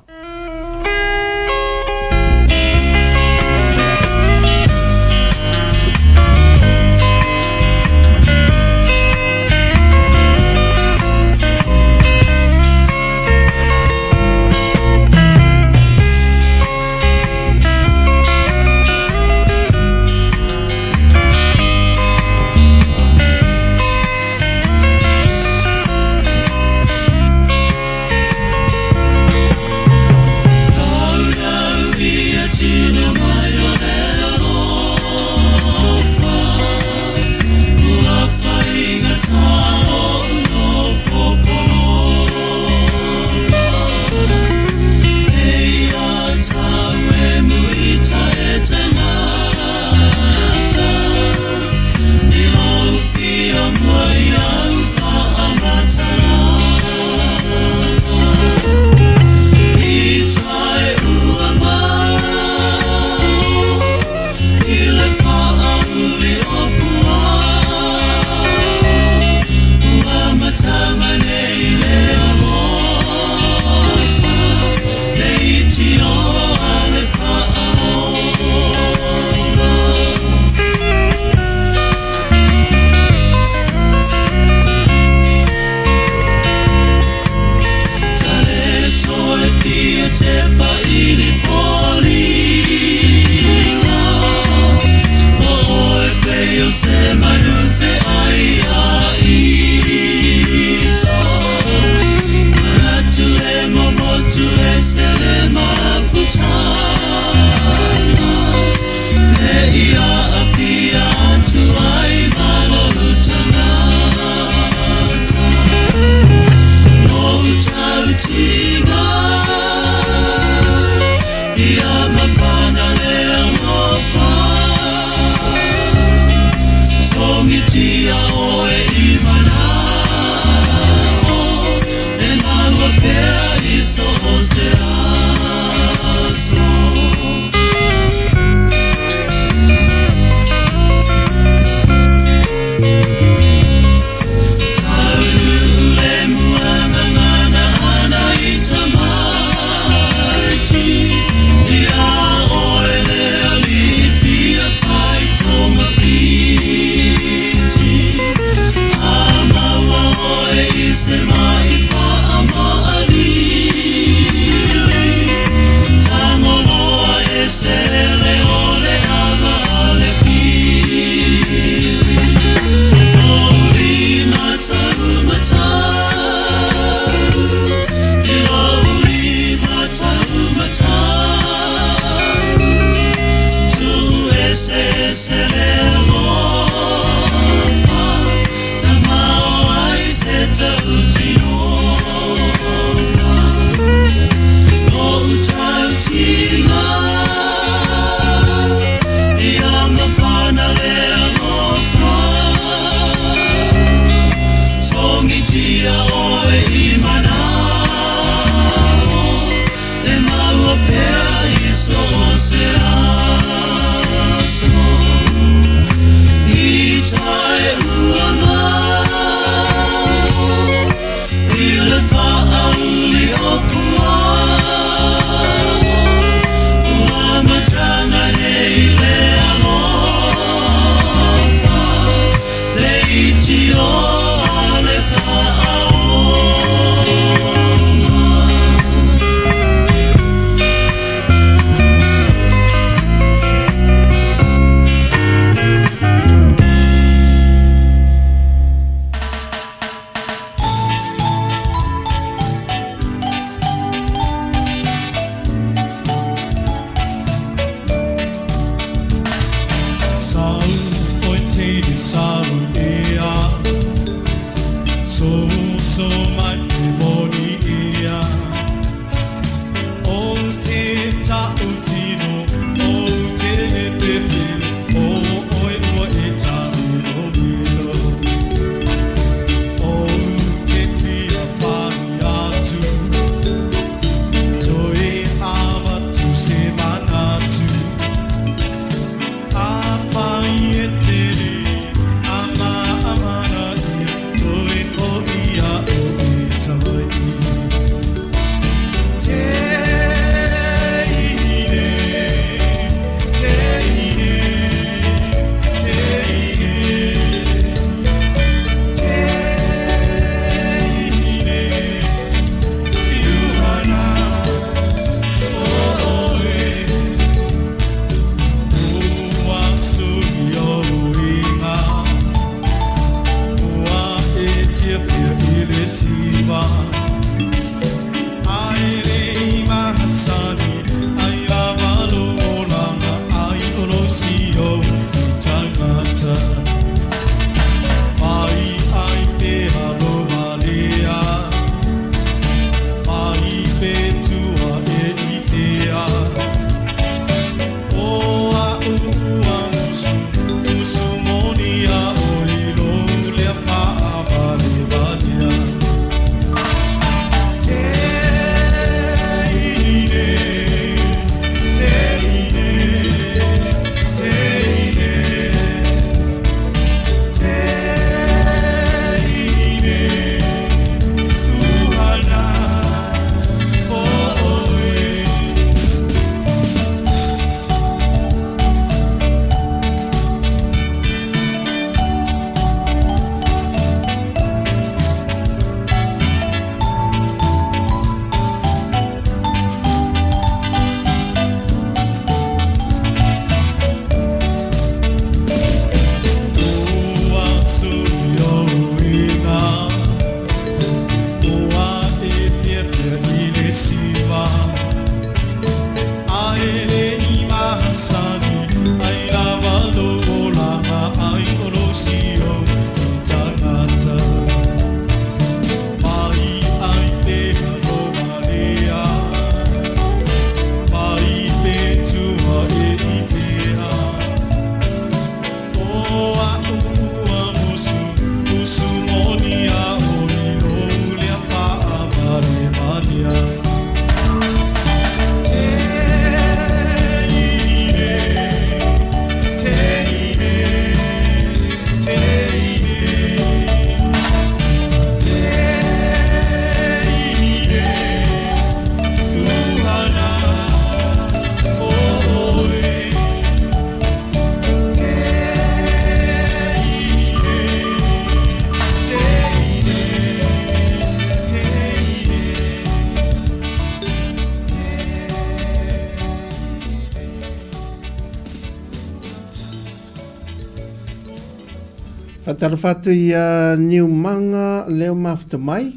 Faatalofa atu ia Niumaga leo mafuta mai,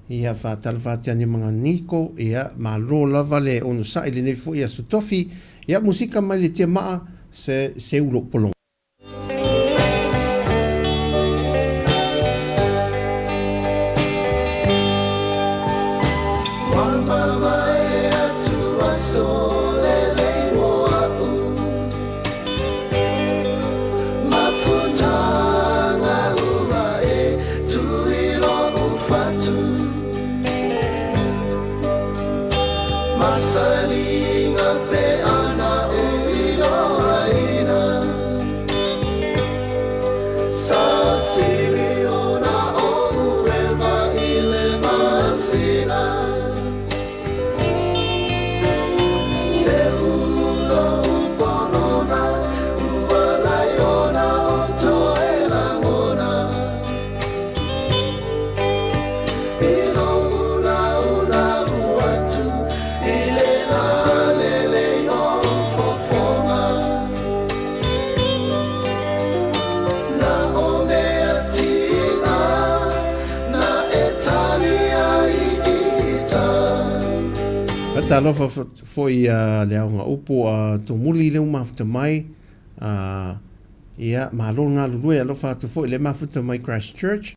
ia faatalofa atu ia Niumaga Niko, ia malo lava le onosai lenei foi aso tofi, ia musika mai le tiamaa se se ulo pologa. Faatalofa foi ia le aoga upu a Tumuli lea ua mafuta mai, ia malo le galulue alofa atu foi le mafuta mai Christchurch.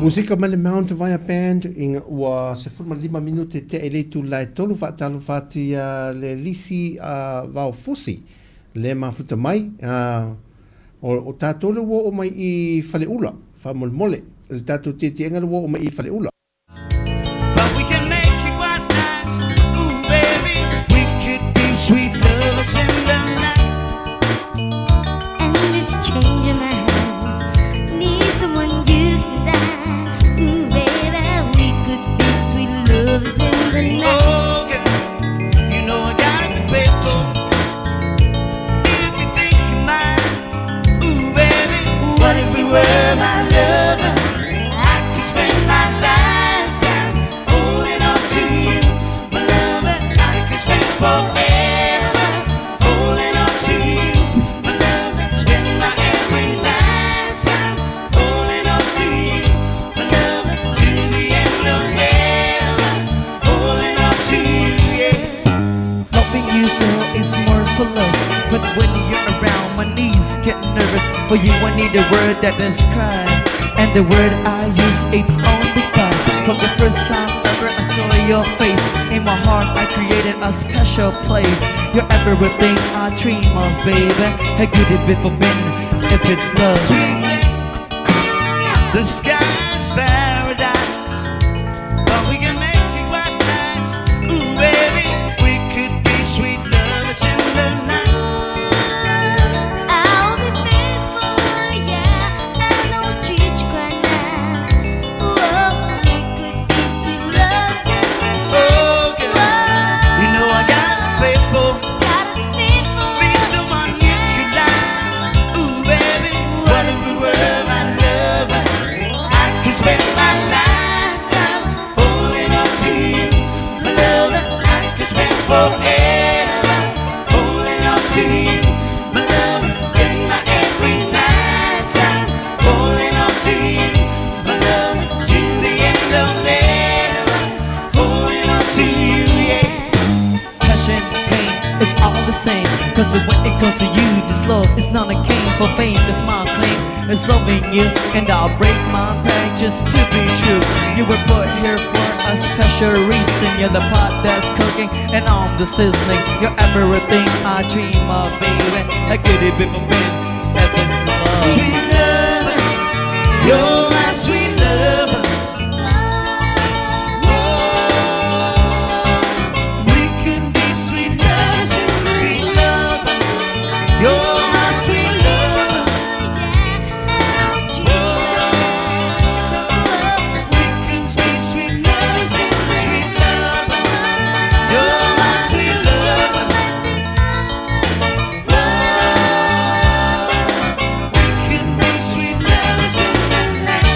Musika mai le Mount Vaea Band ina ua 15 minute tea i le itula e tolu faatalofa atu ia le lisi a Vaofusi le mafuta mai. O tatou le ua oo mai i Faleula, faamolemole, le tatou tietieega le ua oo mai i Faleula. But we can make it quite nice. Ooh, baby, we could be sweet lovers in the night. And if you change your mind, need someone you can die. Ooh, baby, we could be sweet lovers in the night. Oh, girl, you know I gotta be faithful. If you think you're mine, ooh, baby, what if we were my lover? I could spend my lifetime holding on to you, my lover. I could spend forever holding on to you, my lover. Spend my every lifetime holding on to you, my lover. To the end of never, holding on to you, yeah. Loving you, girl, is more for love. But when you're around, my knees get nervous. For you, I need a word that describes. And the word I use, it's only five. From the first time ever I saw your face, in my heart I created a special place. You're everything I dream of, baby. How could it be forbidden if it's love? Sweet thing, the sky's paradise, but we can make it quite nice. Ooh, baby, we could be sweet lovers in the night. I'll be faithful, yeah, and I will treat you quite nice. Whoa, we could be sweet lovers in the night. Oh, girl, you know I gotta be faithful. Gotta be faithful. Be someone you could like. Ooh, baby, what if we were my lover? I could spend my lifetime holding on to you, my lover. I could spend forever holding on to you, my lover. Spend my every night time holding on to you, my lover. To the end of never, holding on to you, yeah. Passion, pain, it's all the same. Cause when it comes to you, this love is not a game for fame. It's my claim, it's loving you. And I'll break my back just to be true. You were put here for a special reason. You're the pot that's cooking, and I'm the sizzling. You're everything I dream of, baby. How could it be forbidden if it's love? Sweet lover, you're my sweet lover. Whoa, we can be sweet lovers, sweet lover. You're my sweet lover. Yeah, and I will treat you quite nice. We can be sweet lovers, sweet lover. You're my sweet lover. Whoa, we can be sweet lovers in the night.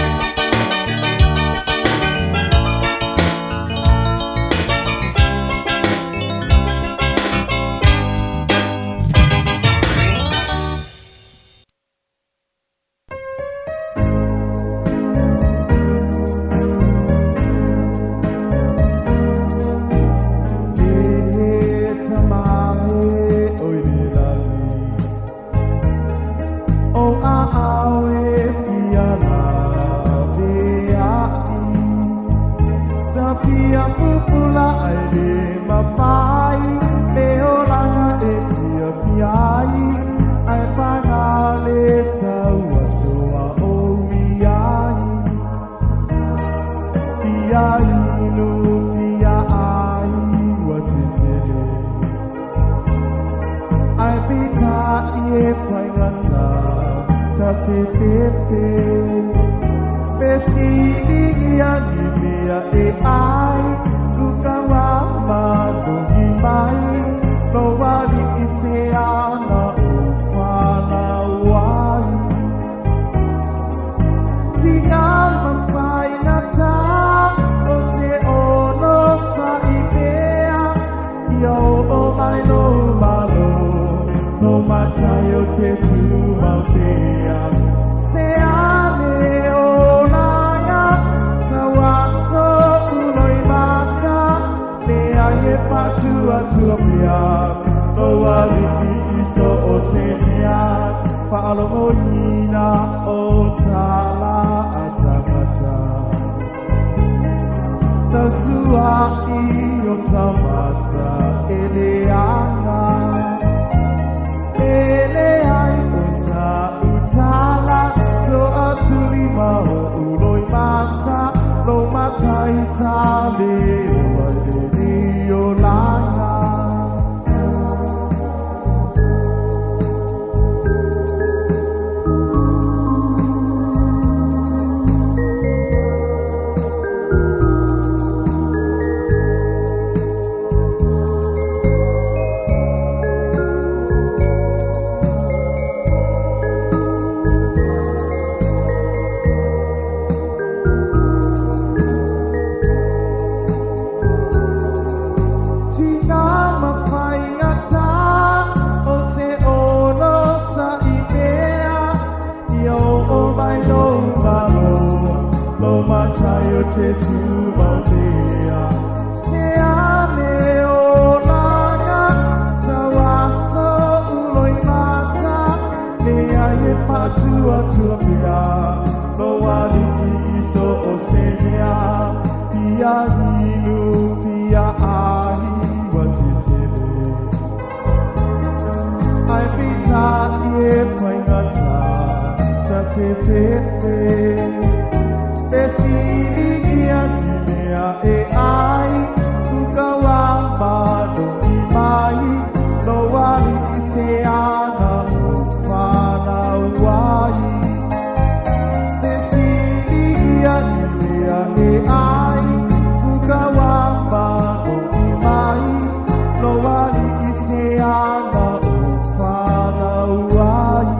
te tumau pea. Se ane o langa, tauaso ulo i mata, le ai e patua tua pea, no wali i so o se mea, pia inu, pia ahi, wa te tele. Ai pita e paingata, ta te pepe. Te sili ia ni mea e ai, uka wa mano i mai, no wali i se ana o whanau ai. Te sili ia ni mea e ai, uka wa mano i mai, no wali i se ana o whanau ai.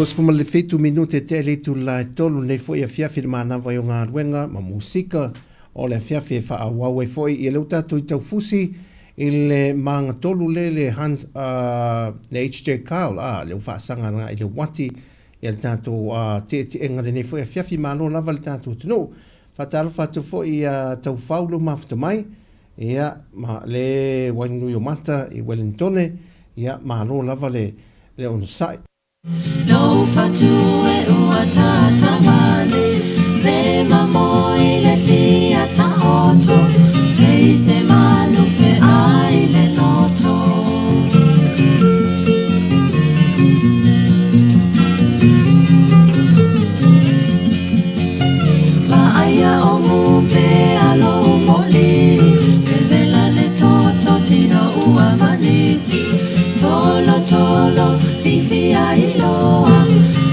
27 minute tea i le itula e 3 lenei foi afiafi le manava i o galuega ma musika o le afiafi e faaauau ai foi ia lea ua tatou i taufusi i le magatolu lea le Hans le HJ Kyle a lea ua faasaga agai i le uati ia le tatou tietieega lenei foi afiafi malo lava le tatou atunuu. Faatalofa atu foi ia Taufau lou mafuta mai ia ma le Wainui o Mata i Wellingtone ia malo lava le le onosai. Lou fatu e ua tatamale Le mamoe le fia taoto Lei se manu feai le loto. Vaaia o mupe a lou moli Vevela le toto tino ua maniti Tolo tolo i fia iloa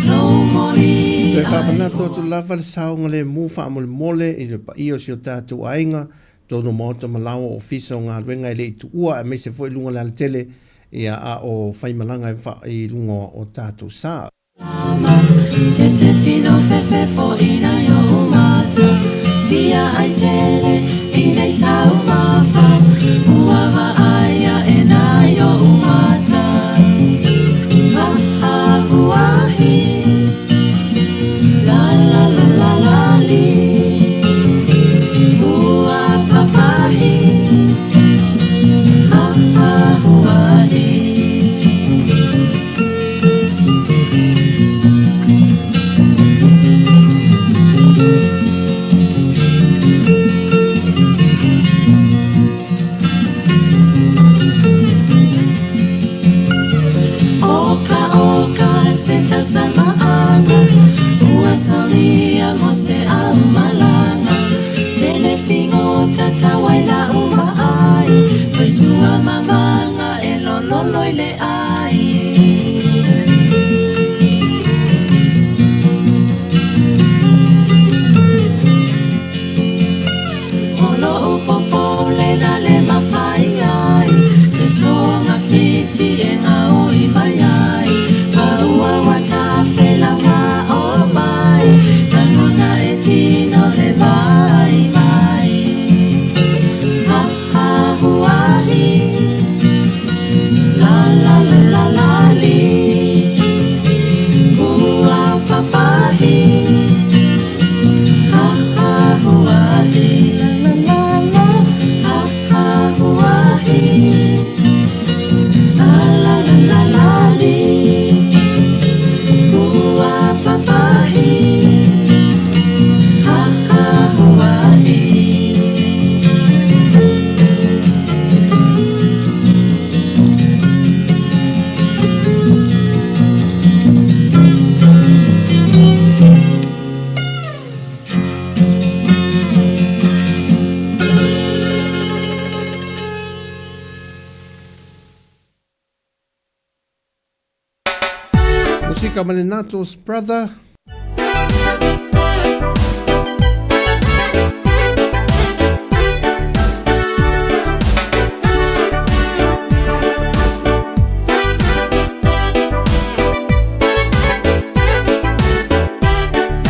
Lou moli Toe ai faamanatu atu lava le saogalemu faamolemole i le paia o si o tatou aiga, totonu o maota ma laoa o ofisa o galuega e le i tuua aemaise foi luga o le alatele ia a o faimalaga i luga o tatou sa. Tete tino fefefo ina i o'u mata Fia ai tele i nei taumafa Ua vaaia e nā i o'u mata Ha ha huahi La la la la la li Ua papahi Ha ha huahi. Oka oka se tausamaaga Ua saunia mo se aumalaga Tele figota tauai la'u vaai Toe sua mavaga e lololo i le ai. O lo'u popole na le mafai ai Se togafiti e gaoi mai ai Paua ua tafelauga o mai Lagona e tino le vaivai Ha ha huahi La la la la la li Ua papahi Ha ha huahi La la la la Ha ha huahi La la la la la li Ua papahi Ha ha huahi. Musika ma le Natos Brother.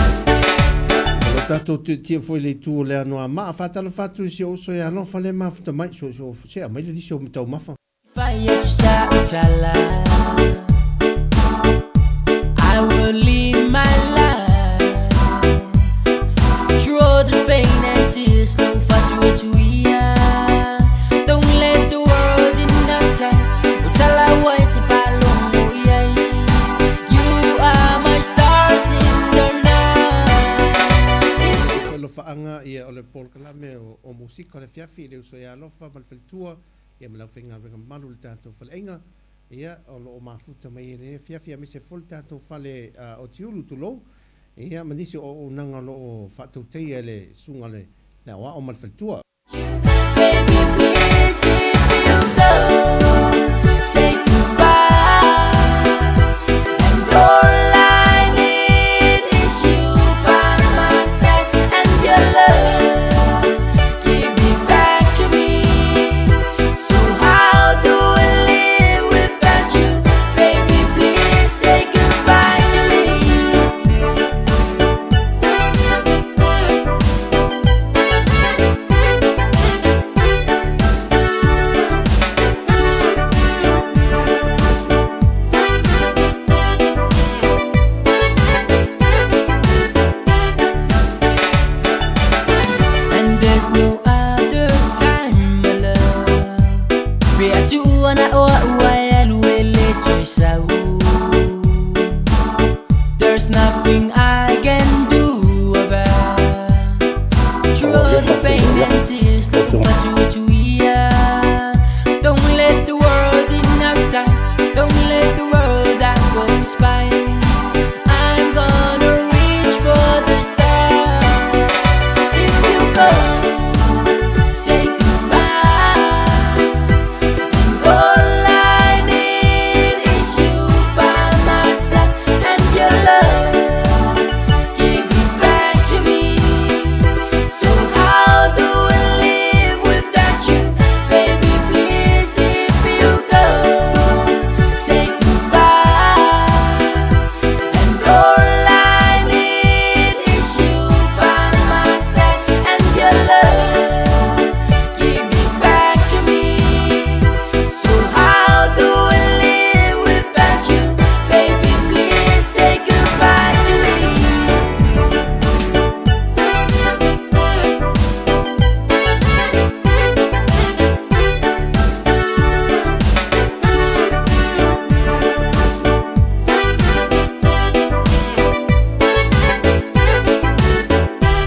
O lo tatou tietie foi i le itu o le Anoamaa, faatalofa atu i si ou uso ia Alofa le mafuta mai, so, so, se aumai le lisi o taumafa. I will leave my life Through this pain and tears no fatuatuia Don't let the world in our time Utala white You are my stars in the night If Foi alofaaga ia o le polokalame o, o musika o le afiafi i le uso ia Alofa ma le faletua ia ma le aufaigaluega mamalu i le tatou faleaiga ia o lo o mafuta mai i lenei afiafi aemaise foi le tatou fale o Tiulu tulou ia ma nisi o auaunaga o lo o faatautaia e le susuga le le aoao ma le faletua. Baby please if you go Say goodbye And all I need is you by my side And your love Give it back to me So how do I live without you Baby please say goodbye to me. all the pain and tears. Don't let the world in outside. Don't let the world that goes by. I'm gonna reach for the stars. If you go, say goodbye. And all I need is you by my side and your love. Give it back to me. So how do I live without you, baby? Please, if you go, say goodbye. And all I need is you by my side and your love. Give it back to me. So how do I live without you, baby? Please say goodbye to me.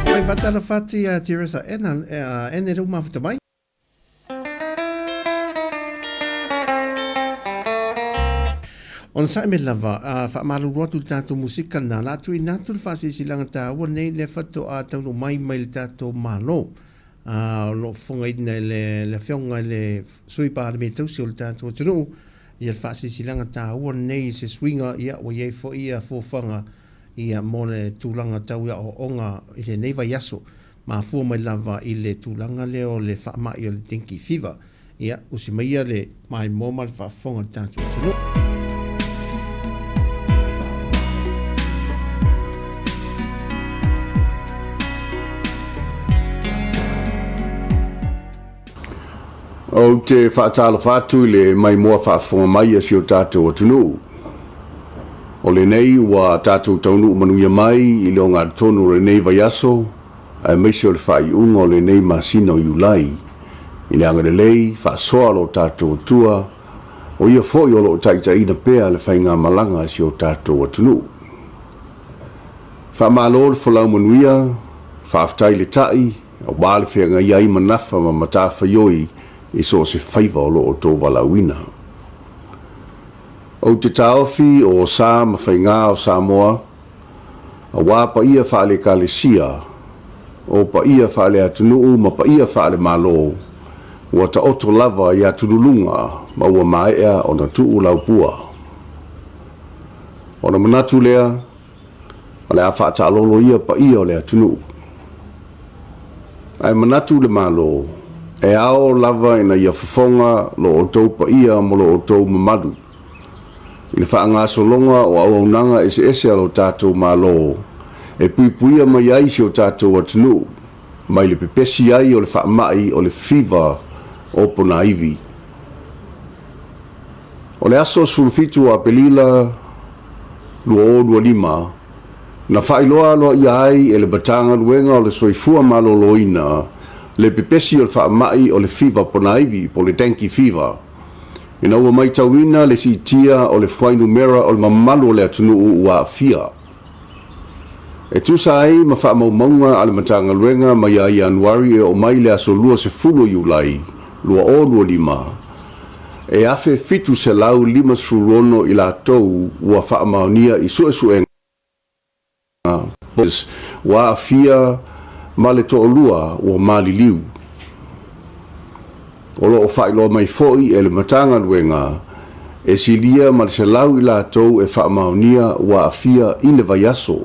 Mai faatalofa atu ia Teresa Ena, ene le uma mafuta mai. Onosai mai lava, a faamalulu atu i le tatou musika lena, o le a tuuina atu le faasilasilaga taua lenei lea faatoa taunuu mai mai le tatou Malo, a o lo o fofogaina e le, le Afioga i le Sui Palemia Tausi o le tatou atunuu, ia le faasilasilaga taua lenei i se suiga, ia ua i ai foi ia fuafuaga ia mo le tulaga tau i aoaoga i lenei vaiaso, mafua mai lava i le tulaga lea o le faamai o le dengue fever. Ia, usi maia le maimoa ma le faafofoga a le tatou atunuu. Ou te faatalofa atu i le maimoa faafofoga mai a si o tatou atunuu. O lenei ua tatou taunuu manuia mai i le ogatotonu o lenei vaiaso aemaise o le faaiuga o lenei masina o Iulai, i le agalelei faasoa o lo tatou Atua, o Ia foi o lo o taitaiina pea le faigamalaga a si o tatou atunuu. Faamalo le folau manuia, faafetai le ta'i, aua le feagaia ai ma nafa ma matafaioi i so o se faiva o lo outou valaauina. Ou te taofi o sa ma faigā o Samoa, aua paia faale-Ekalesia, o paia faale-atunuu ma paia faale-Malo, ua taoto lava i atululuga ma ua maea ona tuu laupua. Ona manatu lea, o le a faataalolo ia paia o le atunuu. Ae manatu le Malo, e ao lava ina ia fofoga lo outou paia ma lo outou mamalu i le faagasologa o auaunaga eseese a lo tatou Malo e puipuia mai ai si o tatou atunuu mai le pepesi ai o le faamai o le fiva o ponaivi. O le aso 17 o Aperila 2025, na faailoa aloaia ai e le Matagaluega o le Soifua Maloloina le pepesi o le faamai o le fiva ponaivi po o le dengue fever, ina ua maitauina le siitia o le fuainumera o le mamalu o le atunuu ua aafia. E tusa ai ma faamaumauga a le Matagaluega mai ia Ianuari e oo mai le aso 20 o Iulai 2025, e 1,756 i latou ua faamaonia i suesuega ua aafia ma le toalua ua maliliu. O lo o faailoa mai foi e le Matagaluega, e silia ma le 100 i latou e faamaonia ua aafia i le vaiaso.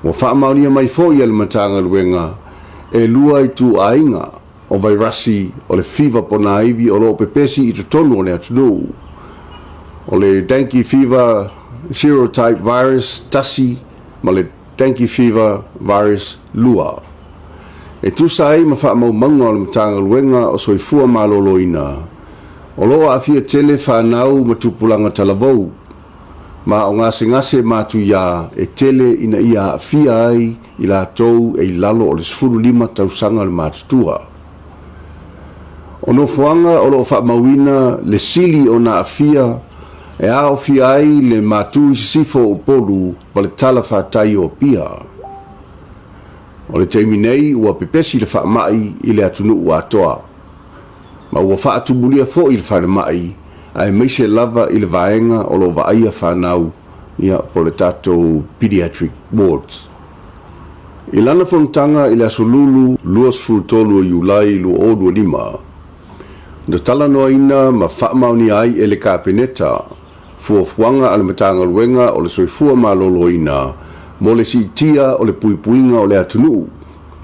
Ua faamaonia mai foi e le Matagaluega, e lua ituaiga o vairasi o le fiva ponaivi o lo o pepesi i totonu o le atunuu, o le Dengue Fever Serotype Virus 1 ma le Dengue Fever Virus 2. E tusa ai ma faamaumauga o le Matagaluega o Soifua Maloloina, o lo o aafia tele fanau ma tupulaga talavou, ma o gasegase matuia e tele ina ia aafia ai i latou e i lalo o le 15 tausaga le matutua. O nofoaga o lo o faamauina le sili ona aafia e aofia ai le Matu i Sisifo o Upolu ma le Tala Fatai o Apia. O le taimi nei ua pepesi le faamai i le atunuu atoa, ma ua faatumulia foi le falemai aemaise lava i le vaega o lo o vaaia fanau, ia, po o le tatou pediatric wards. I lana fonotaga i le aso Lulu 23 o Iulai 2025, na talanoaina ma faamaonia ai e le Kapeneta fuafuaga a le Matagaluega o le Soifua Maloloina mo le siitia o le puipuiga o le atunuu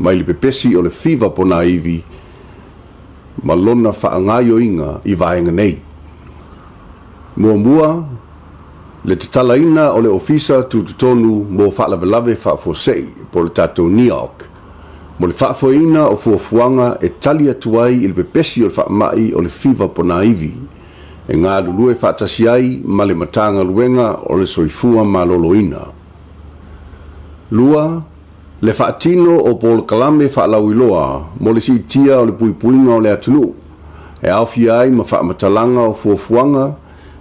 mai le pepesi o le fiva ponaivi ma lona faagaoioiga i vaega nei. Muamua, le tatalaina o le Ofisa Tutotonu mo Faalavelave Faafuasei po o le tatou NEOC mo le faafoeina o fuafuaga e tali atu ai i le pepesi o le faamai o le fiva ponaivi e galulue faatasi ai ma le Matagaluega o le Soifua Maloloina. 2, Le faatino o polokalame faalauiloa mo le siitia o le puipuiga o le atunuu, e aofia ai ma faamatalaga o fuafuaga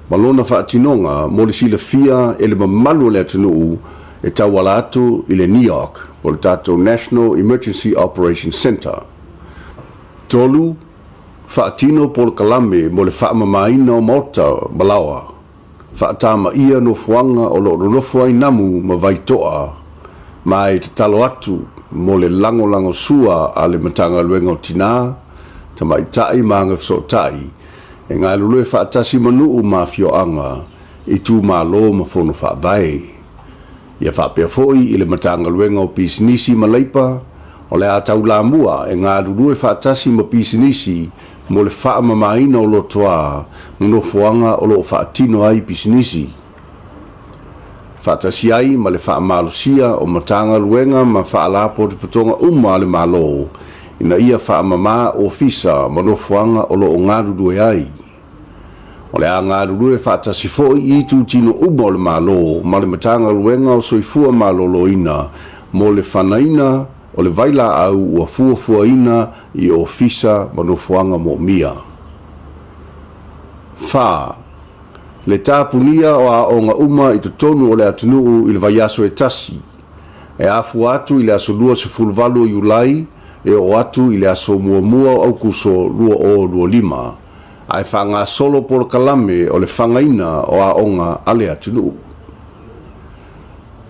ma lona faatinoga mo le silafia e le mamalu o le atunuu e tauala atu i le NEOC po o le tatou National Emergency Operations Centre. 3, Faatino polokalame mo le faamamaina o maota ma laoa. Faatamaia nofoaga o lo o nonofo ai namu ma vaitoa, ma e tatalo atu mo le lagolagosua a le Matagaluega o Tinā, Tamaitai ma Agafesootai e galulue faatasi ma nuu ma afioaga, itumalo ma fono faavae. Ia faapea foi i le Matagaluega o Pisinisi ma Leipa, o le a taulamua e galulue faatasi ma pisinisi mo le faamamaina o lotoa ma nofoaga o lo o faatino ai pisinisi, faatasi ai ma le faamalosia o Matagaluega ma Faalapotopotoga uma a le Malo ina ia faamama ofisa ma nofoaga o lo o galulue ai. O le a galulue faatasi foi i itutino uma o le Malo ma le Matagaluega o Soifua Maloloina mo le fanaina o le vailaau ua fuafuaina i ofisa ma nofoaga moomia. 4. Le tapunia o aoga uma i totonu o le atunuu i le vaiaso e tasi, e afua atu i le aso 28 o Iulai e oo atu i le aso 1 o Aukuso 2025, ae faagasolo polokalame o le fagaina o aoga a le atunuu.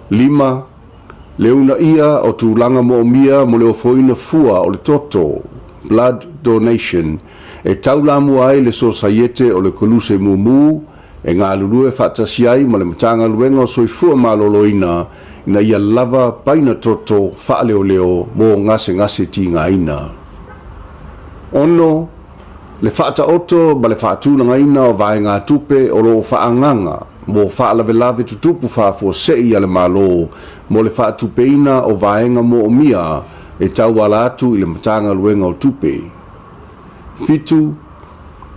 5. Le uunaia o tulaga moomia mo le ofoina fua o le toto, blood donation, e taulamua ai le Sosaiete o le Koluse Mumu e galulue faatasi ai ma le Matagaluega o Soifua Maloloina ina ia lava paina toto faaleoleo mo gasegase tigaina. 6. Le faataoto ma le faatulagaina o vaegatupe o lo o faaagaaga mo faalavelave tutupu faafuasei a le Malo mo le faatupeina o vaega moomia e tauala atu i le Matagaluega o Tupe. 7.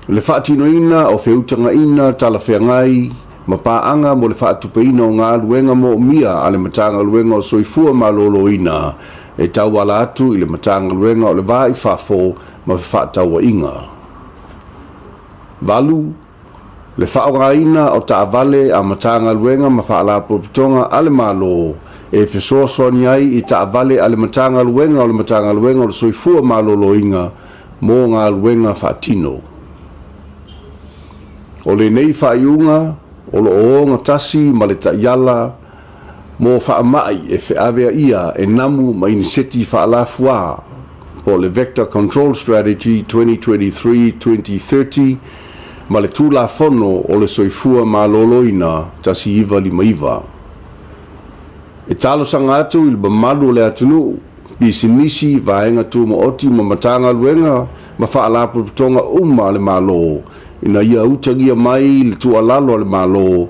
Le faatinoina o feutagaina talafeagai ma paaga mo le faatupeina o galuega moomia a le Matagaluega o Soifua Maloloina e tauala atu i le Matagaluega o le Va i Fafo ma Fefaatauaiga. 8. Le faaaogaina o taavale a Matagaluega ma Faalapotopotoga a le Malo e fesoasoani ai i taavale a le Matagaluega o le Matagaluega o le Soifua Maloloina mo galuega faatino. O lenei faaiuga o lo o ogatasi ma le taiala mo faamai e feaveaia e namu ma iniseti faalafuā po o le Vector Control Strategy 2023-2030 ma le Tulafono o le Soifua Maloloina 1959. E talosaga atu i le mamalu o le atunuu, pisinisi, vaega tumaoti ma Matagaluega ma Faalapotopotoga uma a le Malo ina ia utagia mai le tuualalo a le Malo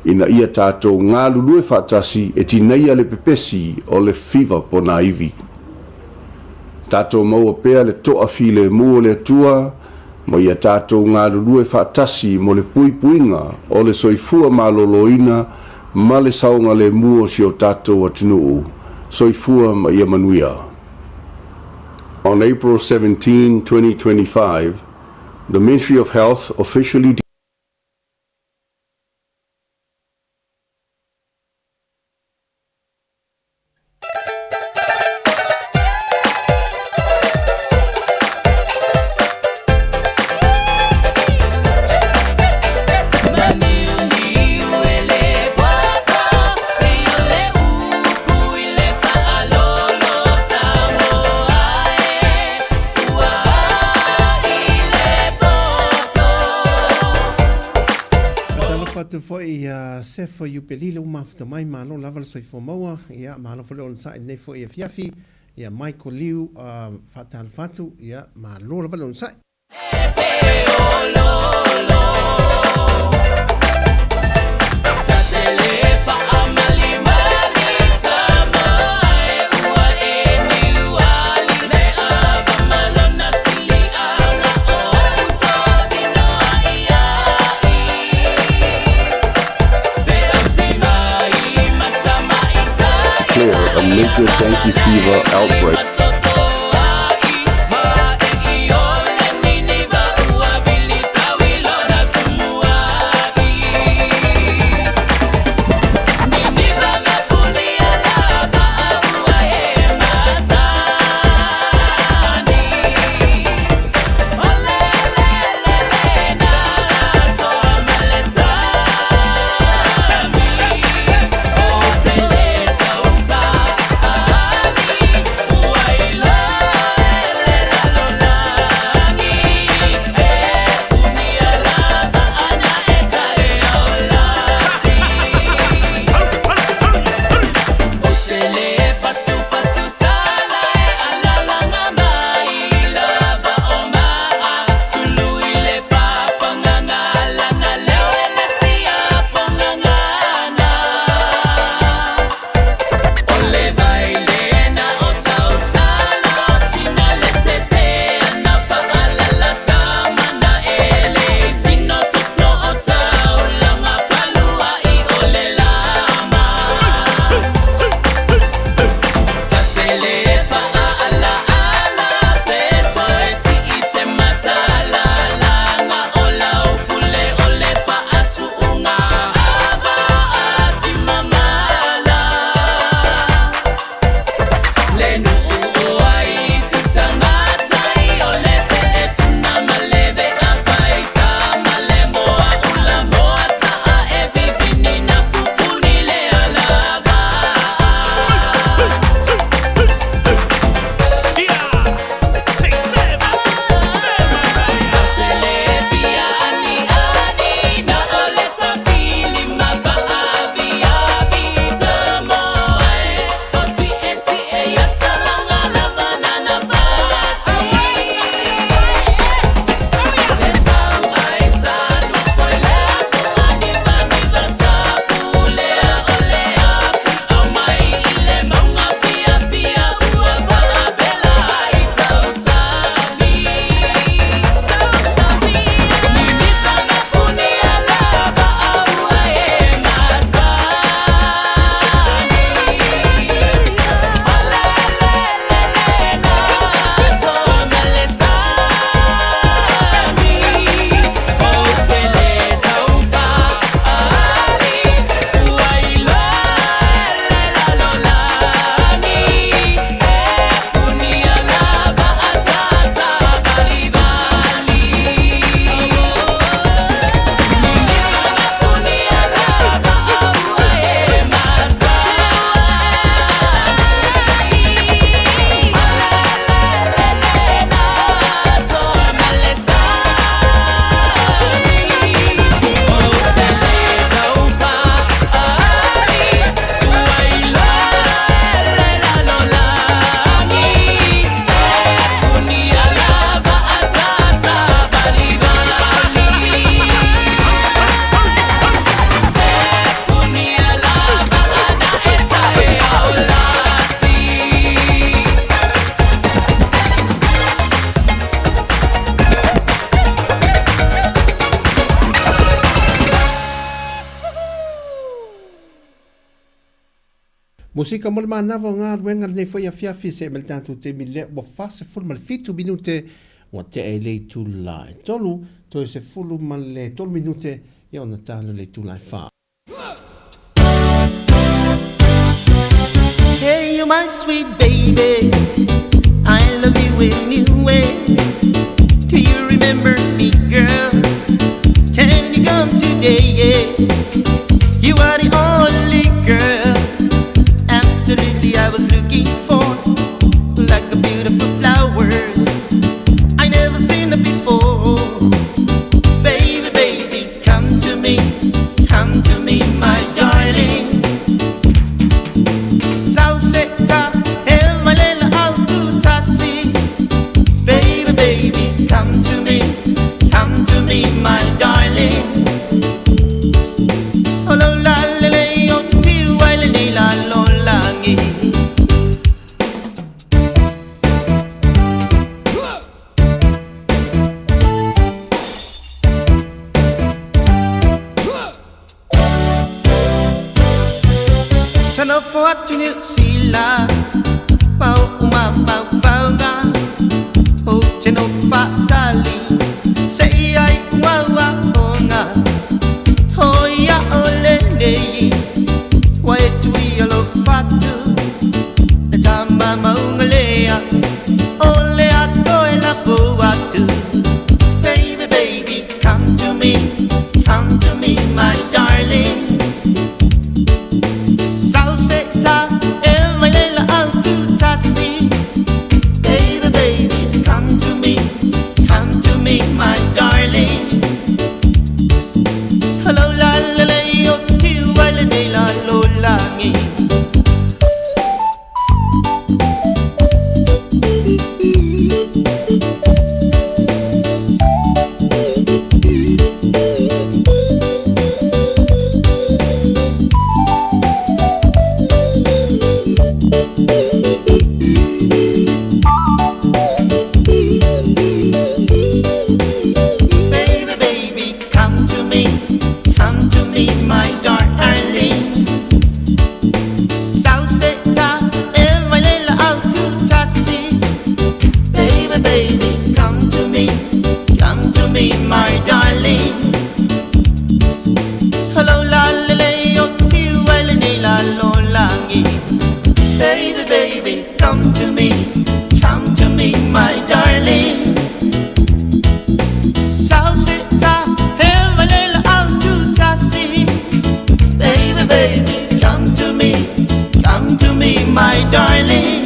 ina ia tatou galulue faatasi e tineia le pepesi o le fiva ponaivi. Tatou maua pea le toa filemu o le Atua ma ia tatou galulue faatasi mo le puipuiga o le soifua maloloina ma le saogalemu o si o tatou atunuu. Soifua ma ia manuia. On April 17, 2025, the Ministry of Health officially atu foi ia Sefo Iupeli le ua mafuta mai, malo lava le soifua maua, ia malo foi le onosai i lenei foi afiafi, ia Michael Liu faatalofa atu, ia malo lava le onosai. Declare a major dengue fever outbreak. Musika mo le manava o galuega lenei foi afiafi seʻe mai le tatou taimi lea ua 47 minute ua tea i le itula e tolu toe 13 minute ia ona ta lea o le itula e fa. Hey, you my sweet baby, I love you anyway. Do you remember me, girl? Can you come today? Yeah. You are the only girl, absolutely I was looking for, like a beautiful flowers I never seen it before. Baby, baby, come to me, come o atu Niu Sila Ma oʻu mafaufauga Ou te nofo faatali Seia iu au aoga O ia o lenei Ua e tuia lou fatu Le tama mauga lea O le a toe lafo atu Baby, baby, come to me Come to me, my darling Sau se ta e mai le laau tutasi Baby, baby, come to me Come to me, my darling Hello, la, la, la, o te tiu ai lenei lalolagi. Baby, baby, come to me, come to me, my darling. Sau se ta e mai le laau tutasi. Baby, baby, come to me, come to me, my darling. Hello, la, la, le, o te tiu ai lenei lalolagi. Baby, baby, come to me, come to me, my darling. Sau se ta e mai le laau tutasi. Baby, baby, come to me, come to me, my darling.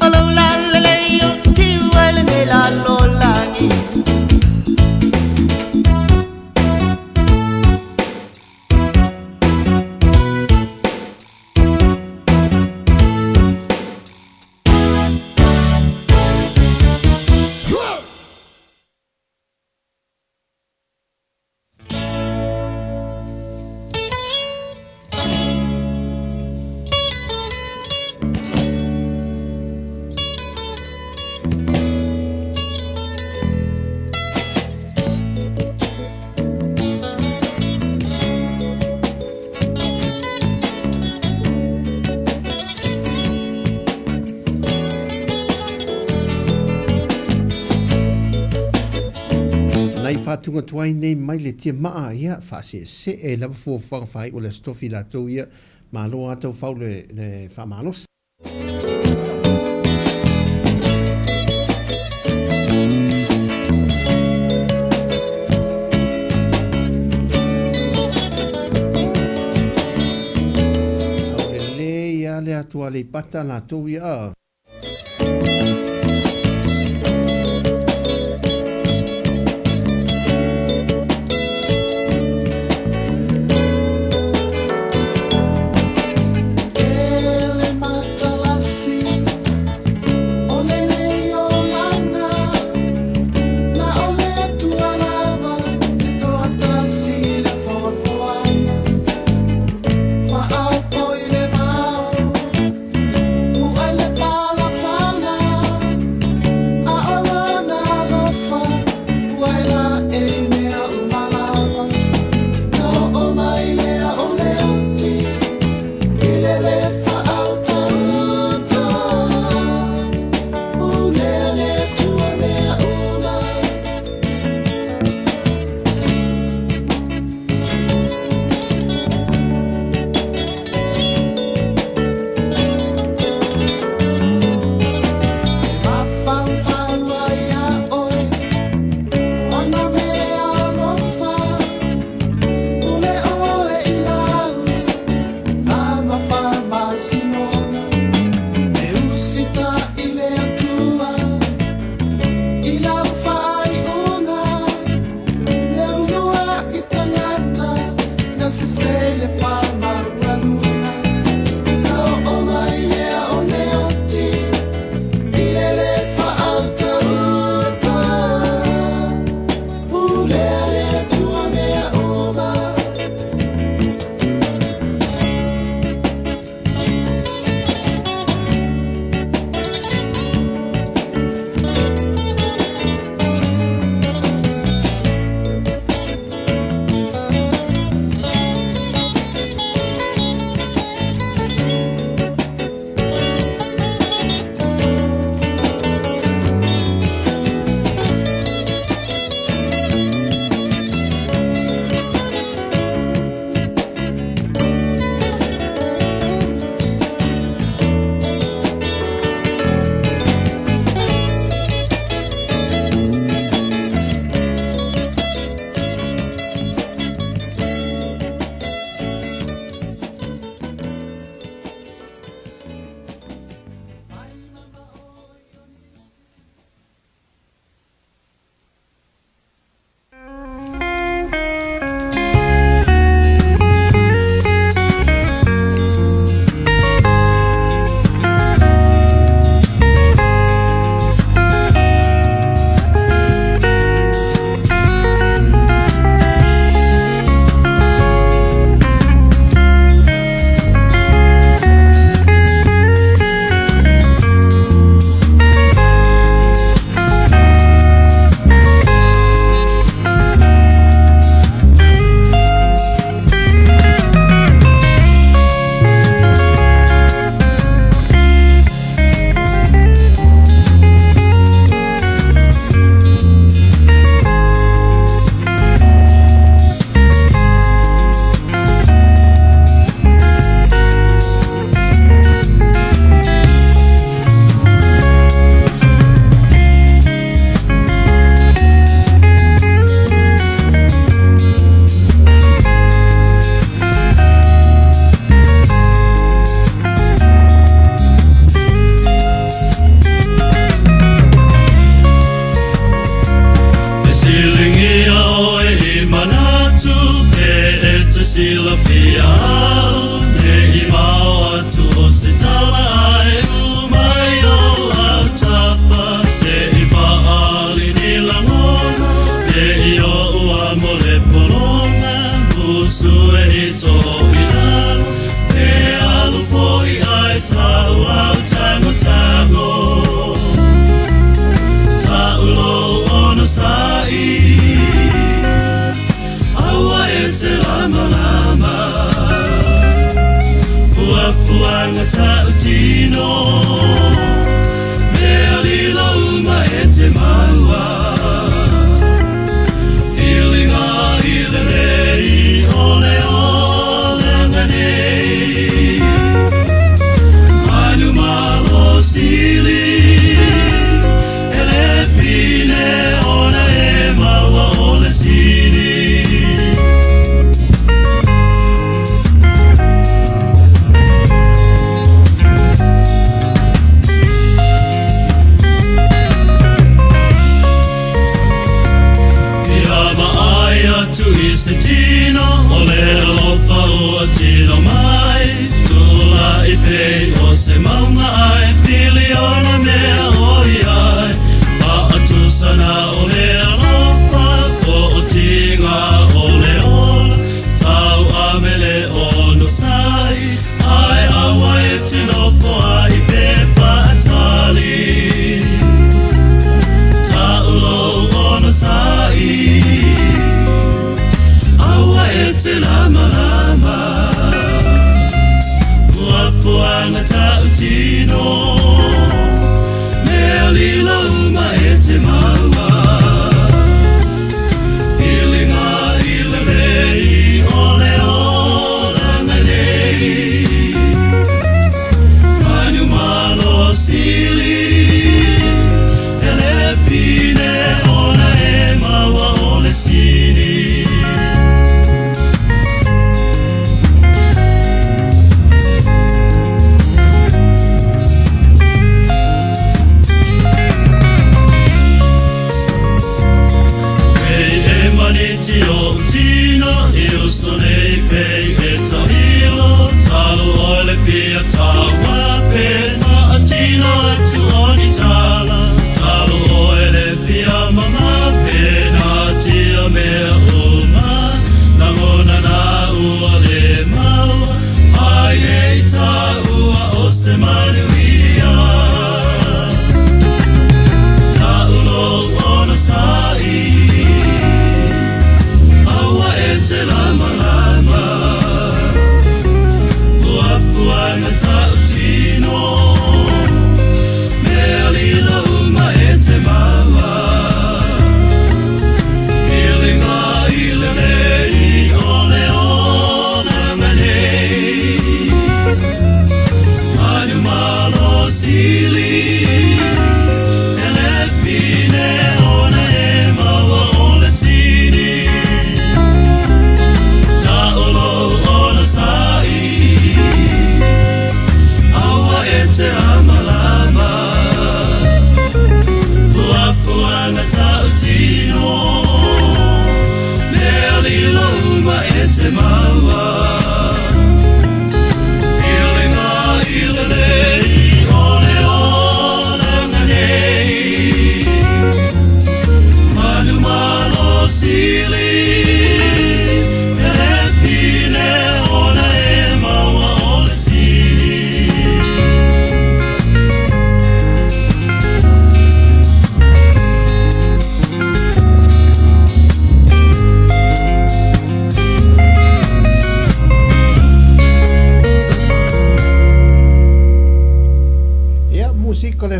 Hello, la, la, le, o te tiu ai lenei lalolagi. Nai faatuga tuai nei mai le tia maa ia faaseesee lava fuafuaga faaiu o le Aso Tofi latou ia malo a taufau le faamalosi. Aulelei ia le atu Aleipata latou ia.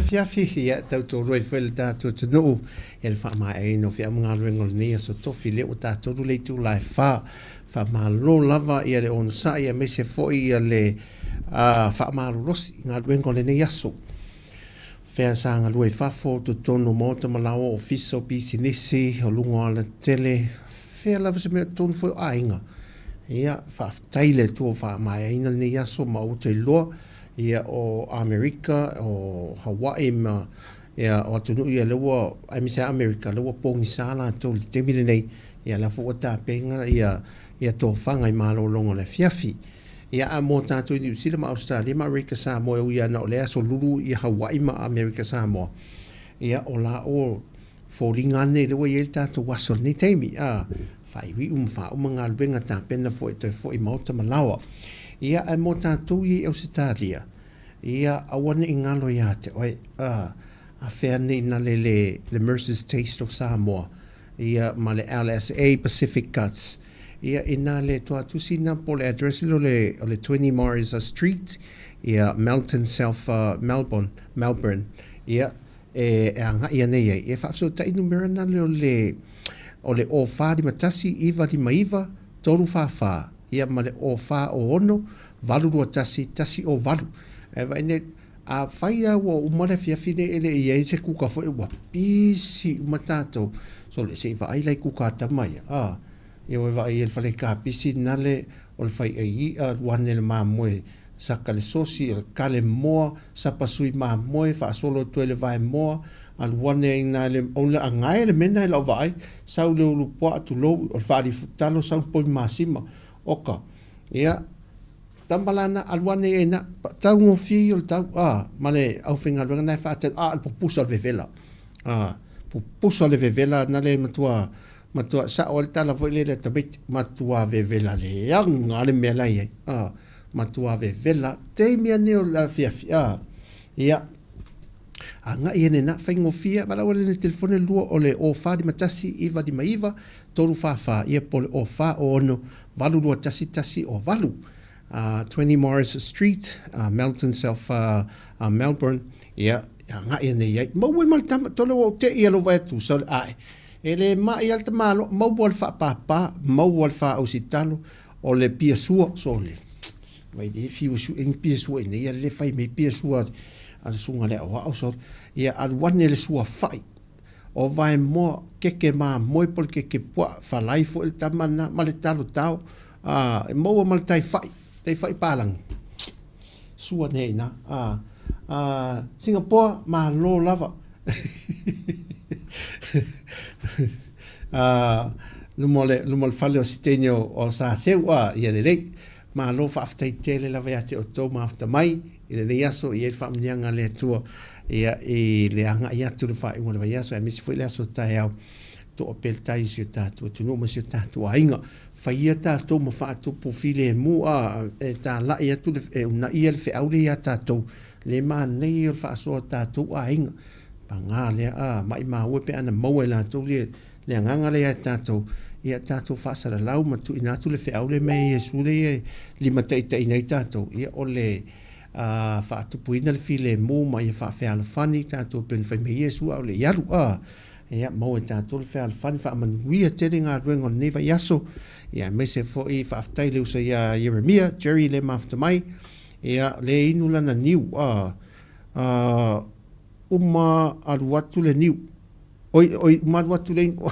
afiafi, ia, tautoru ai foi le tatou atunuu i le faamaeaina o feau ma galuega o lenei aso tofi lea ua tatou le itula e fa. Faamalo lava ia le onosai aemaise foi ia le faamalolosi i galuega o lenei aso. Fea sa galue i fafo, totonu o maota ma laoa, ofisa o pisinisi, o luga o alatele, fea lava se mea, totonu foi o aiga. Ia, faafetai i le Atua ua faamaeaina lenei aso ma ua toe iloa ia o Amerika, o Hawaii ma ia o atunuu ia lea ua, aemaise lava Amerika, lea ua pogisa latou i le taimi lenei, ia la foi ua tapena ia ia tofaga i malologa o le afiafi. Ia a mo tatou i Niu Sila ma Ausetalia ma Amerika Samoa e ui lava na o le aso lulu i Hawaii ma Amerika Samoa, ia o la o foliga lava nei lea ua i ai le tatou aso i lenei taimi, a faaiuiu ma faauma galuega tapena foi e toe foi i maota ma laoa. Ia ae mo tatou ia i Ausetalia, ia aua ne i galo ia te oe, a afea nei na le le le Mercer's Taste of Samoa, ia ma le LSA Pacific Cuts. Ia ina le toatusi na po le address lea o le o le 20 Morris Street, ia Melton South Melbourne, Melbourne. Ia e agai anei ai. E faafesootai numera na lea o le o le 0451 959 344 ia ma le 0406 821 108. E vaai nei, afai lava ua uma le afiafi nei e le i ai se kuka foi ua pisi uma tatou, sole se i vaai la i kuka a tama ia, a, ia ua vaai i le fale kapisi nale o le faiai i'a, alu ane le mamoe Saka le sosi, o le kale moa, sapa sui mamoe, faasolo atu ai le vae moa, alu ane ai ina le, o le agae le mena i lau vaai, sau le ulu puaa tulou, o le faalifu talo sau le poi masima, oka, ia, tama la na, alu ane ai ina, taugofie ia o le tau, a, ma le aufaigaluega na e faatali, a, o le pupusa o le vevela, a, pupusa o le vevela na le matua, matua, sao ai le tala foi lele a tamaiti, matua vevela leaga le mea la e i ai, a. Matua vevela taimi ane o le afiafi a ia agai ane na faigofie valaau ane le telefone lua o le 0451 959 344 ia po o le 0406 821 108 20 Morris Street Melton South Melbourne ia agai ane i ai maua ai ma le tama tole ua ou tei alofa e tusa o le ae e le mai a le tamaloa maua le faapapa maua le faausitalo O le pia sua, sole. Mai le fiu su e pia sua i nei, le fai mai pia sua a le sunga le aoao, sole. Ia alu ane le sua fai. O vae moa, keke mamoe po le keke puaa, falai foi le tama na, ma le talo tao, a, e maua ma le tai fai, tai fai palangi. Sua nei na, a, a, Singapore, malo lava. A, luma o le, luma o le fale o si teine o, o Saseu, a, ia lelei. Malo faafetai tele lava ia te outou mafuta mai i lenei aso i ai le faamanuiaga a le Atua ia i le agai atu i le faaiuga o le vaiaso aemaise foi le aso taeao. Toa pea le tai i si o tatou atunuu ma si o tatou aiga. Faia tatou ma faatupu filemu, a, e talai atu le, e unaia le feau lea ia tatou, le manaia o le faasoa o tatou aiga. Paga lea, a, maimau e pe ana maua e latou le, le agaga lea ia tatou, ia tatou faasalalau ma tuuina atu le feau lea mai e Iesu lea e limataitaiina ai tatou, ia o le a, faatupuina le filemu ma ia faafealofani tatou pei ona fai mai Iesu a o le i alu, a, ia maua e tatou le fealofani, faamanuia tele galuega o lenei vaiaso, ia aemaise foi faafetai i le uso ia Ieremia, Jerry le mafuta mai, ia le inu lana niu, a, a, uma alu atu le niu. Oi, oi, uma alu atu le inu.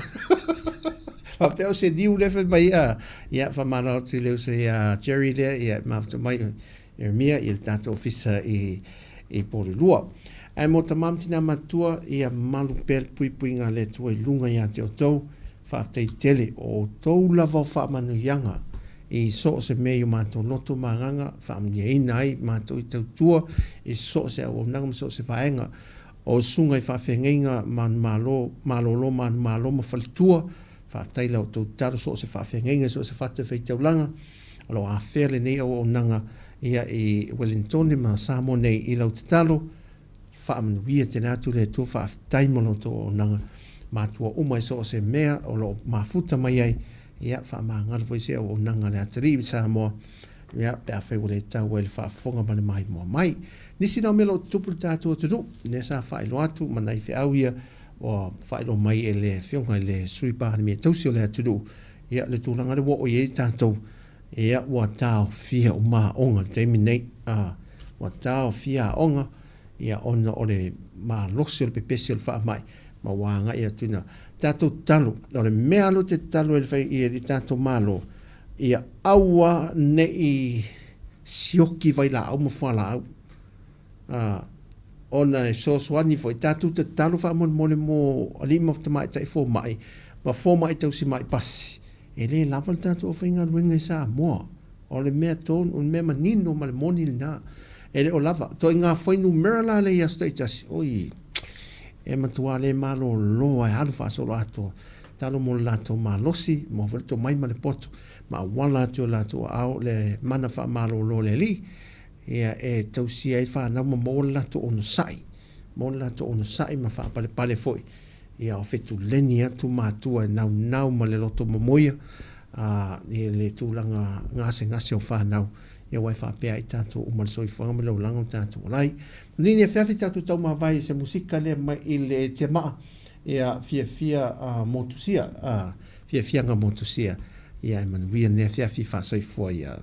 Faapea o se niu lea fai mai, a, ia, faamalo atu i le uso ia Jerry lea, ia, mafuta mai, Ieremia, i le tatou ofisa i, i Porirua. Ae mo tamā ma tinā matua, ia malu pea le puipuiga a le Atua i luga ia te outou, faafetai tele, o outou lava o faamanuiaga i so o se mea i o matou loto ma agaga, faamanuiaina ai matou i tautua i so o se auaunaga ma so o se vaega o susuga i faafeagaiga manumalo, malolo manumalo ma faletua. Faafetai la outou tatalo so o se faafeagaiga i so o se fatafaitaulaga o lo o afea lenei auaunaga ia i Wellingtone ma Samoa nei i lau tatalo. Faamanuia tele atu le Atua, faafetai mo la outou auaunaga matua uma i so o se mea o lo o mafuta mai ai, ia faamagalo foi se auaunaga a le atalii i Samoa, ia pe afai ua le tau ai le faafofoga ma le maimoa mai. Nisi na o mea o lo o tutupu i le tatou atunuu, lea sa faailoa atu ma nai feau ia ua faailoa mai e le Afioga i le Sui Palemia tausi o le atunuu, ia le tulaga lea ua oo i ai tatou, ia ua taofia uma aoga i le taimi lenei, a, ua taofia aoga, ia ona o le malosi o le pepesi o le faamai, ma ua agai atu ina tatou tatalo. O le mea lava lea ou te tatalo ai i le fai i le tatou Malo, ia aua ne i sioki vailaau ma fualaau, a, ona e fesoasoani foi, tatou tatalo faamolemole mo alii ma tamaitai fomai ma fomai tausimai pasi, e le lava le tatou aufaigaluega i Samoa. O le mea tonu, o le mea manino ma le moni lena. E le o lava. Ituaiga fuainumera la lea i aso taitasi, oi, e matua le malolo lava e alu faasoloatoa. Tatalo mo le latou malosi, maua foi le tomai ma le poto, ma auala atu i o latou aao le mana faamalolo a le Alii, ia, e tausia ai fanau ma maua le latou onosai, maua le latou onosai ma faapalepale foi. Ia o fetuleni atu matua e naunau ma le loto momoia a i le tulaga gasegase o fanau, ia aua e faapea ai tatou uma le soifuaga ma le olaga o tatou ola ai. Lenei nei afiafi tatou taumavae i se musika lea mai i le tiamaa ia fiafia motusia fiafiaga motusia ia e manuia lenei afiafi faasoifua ia.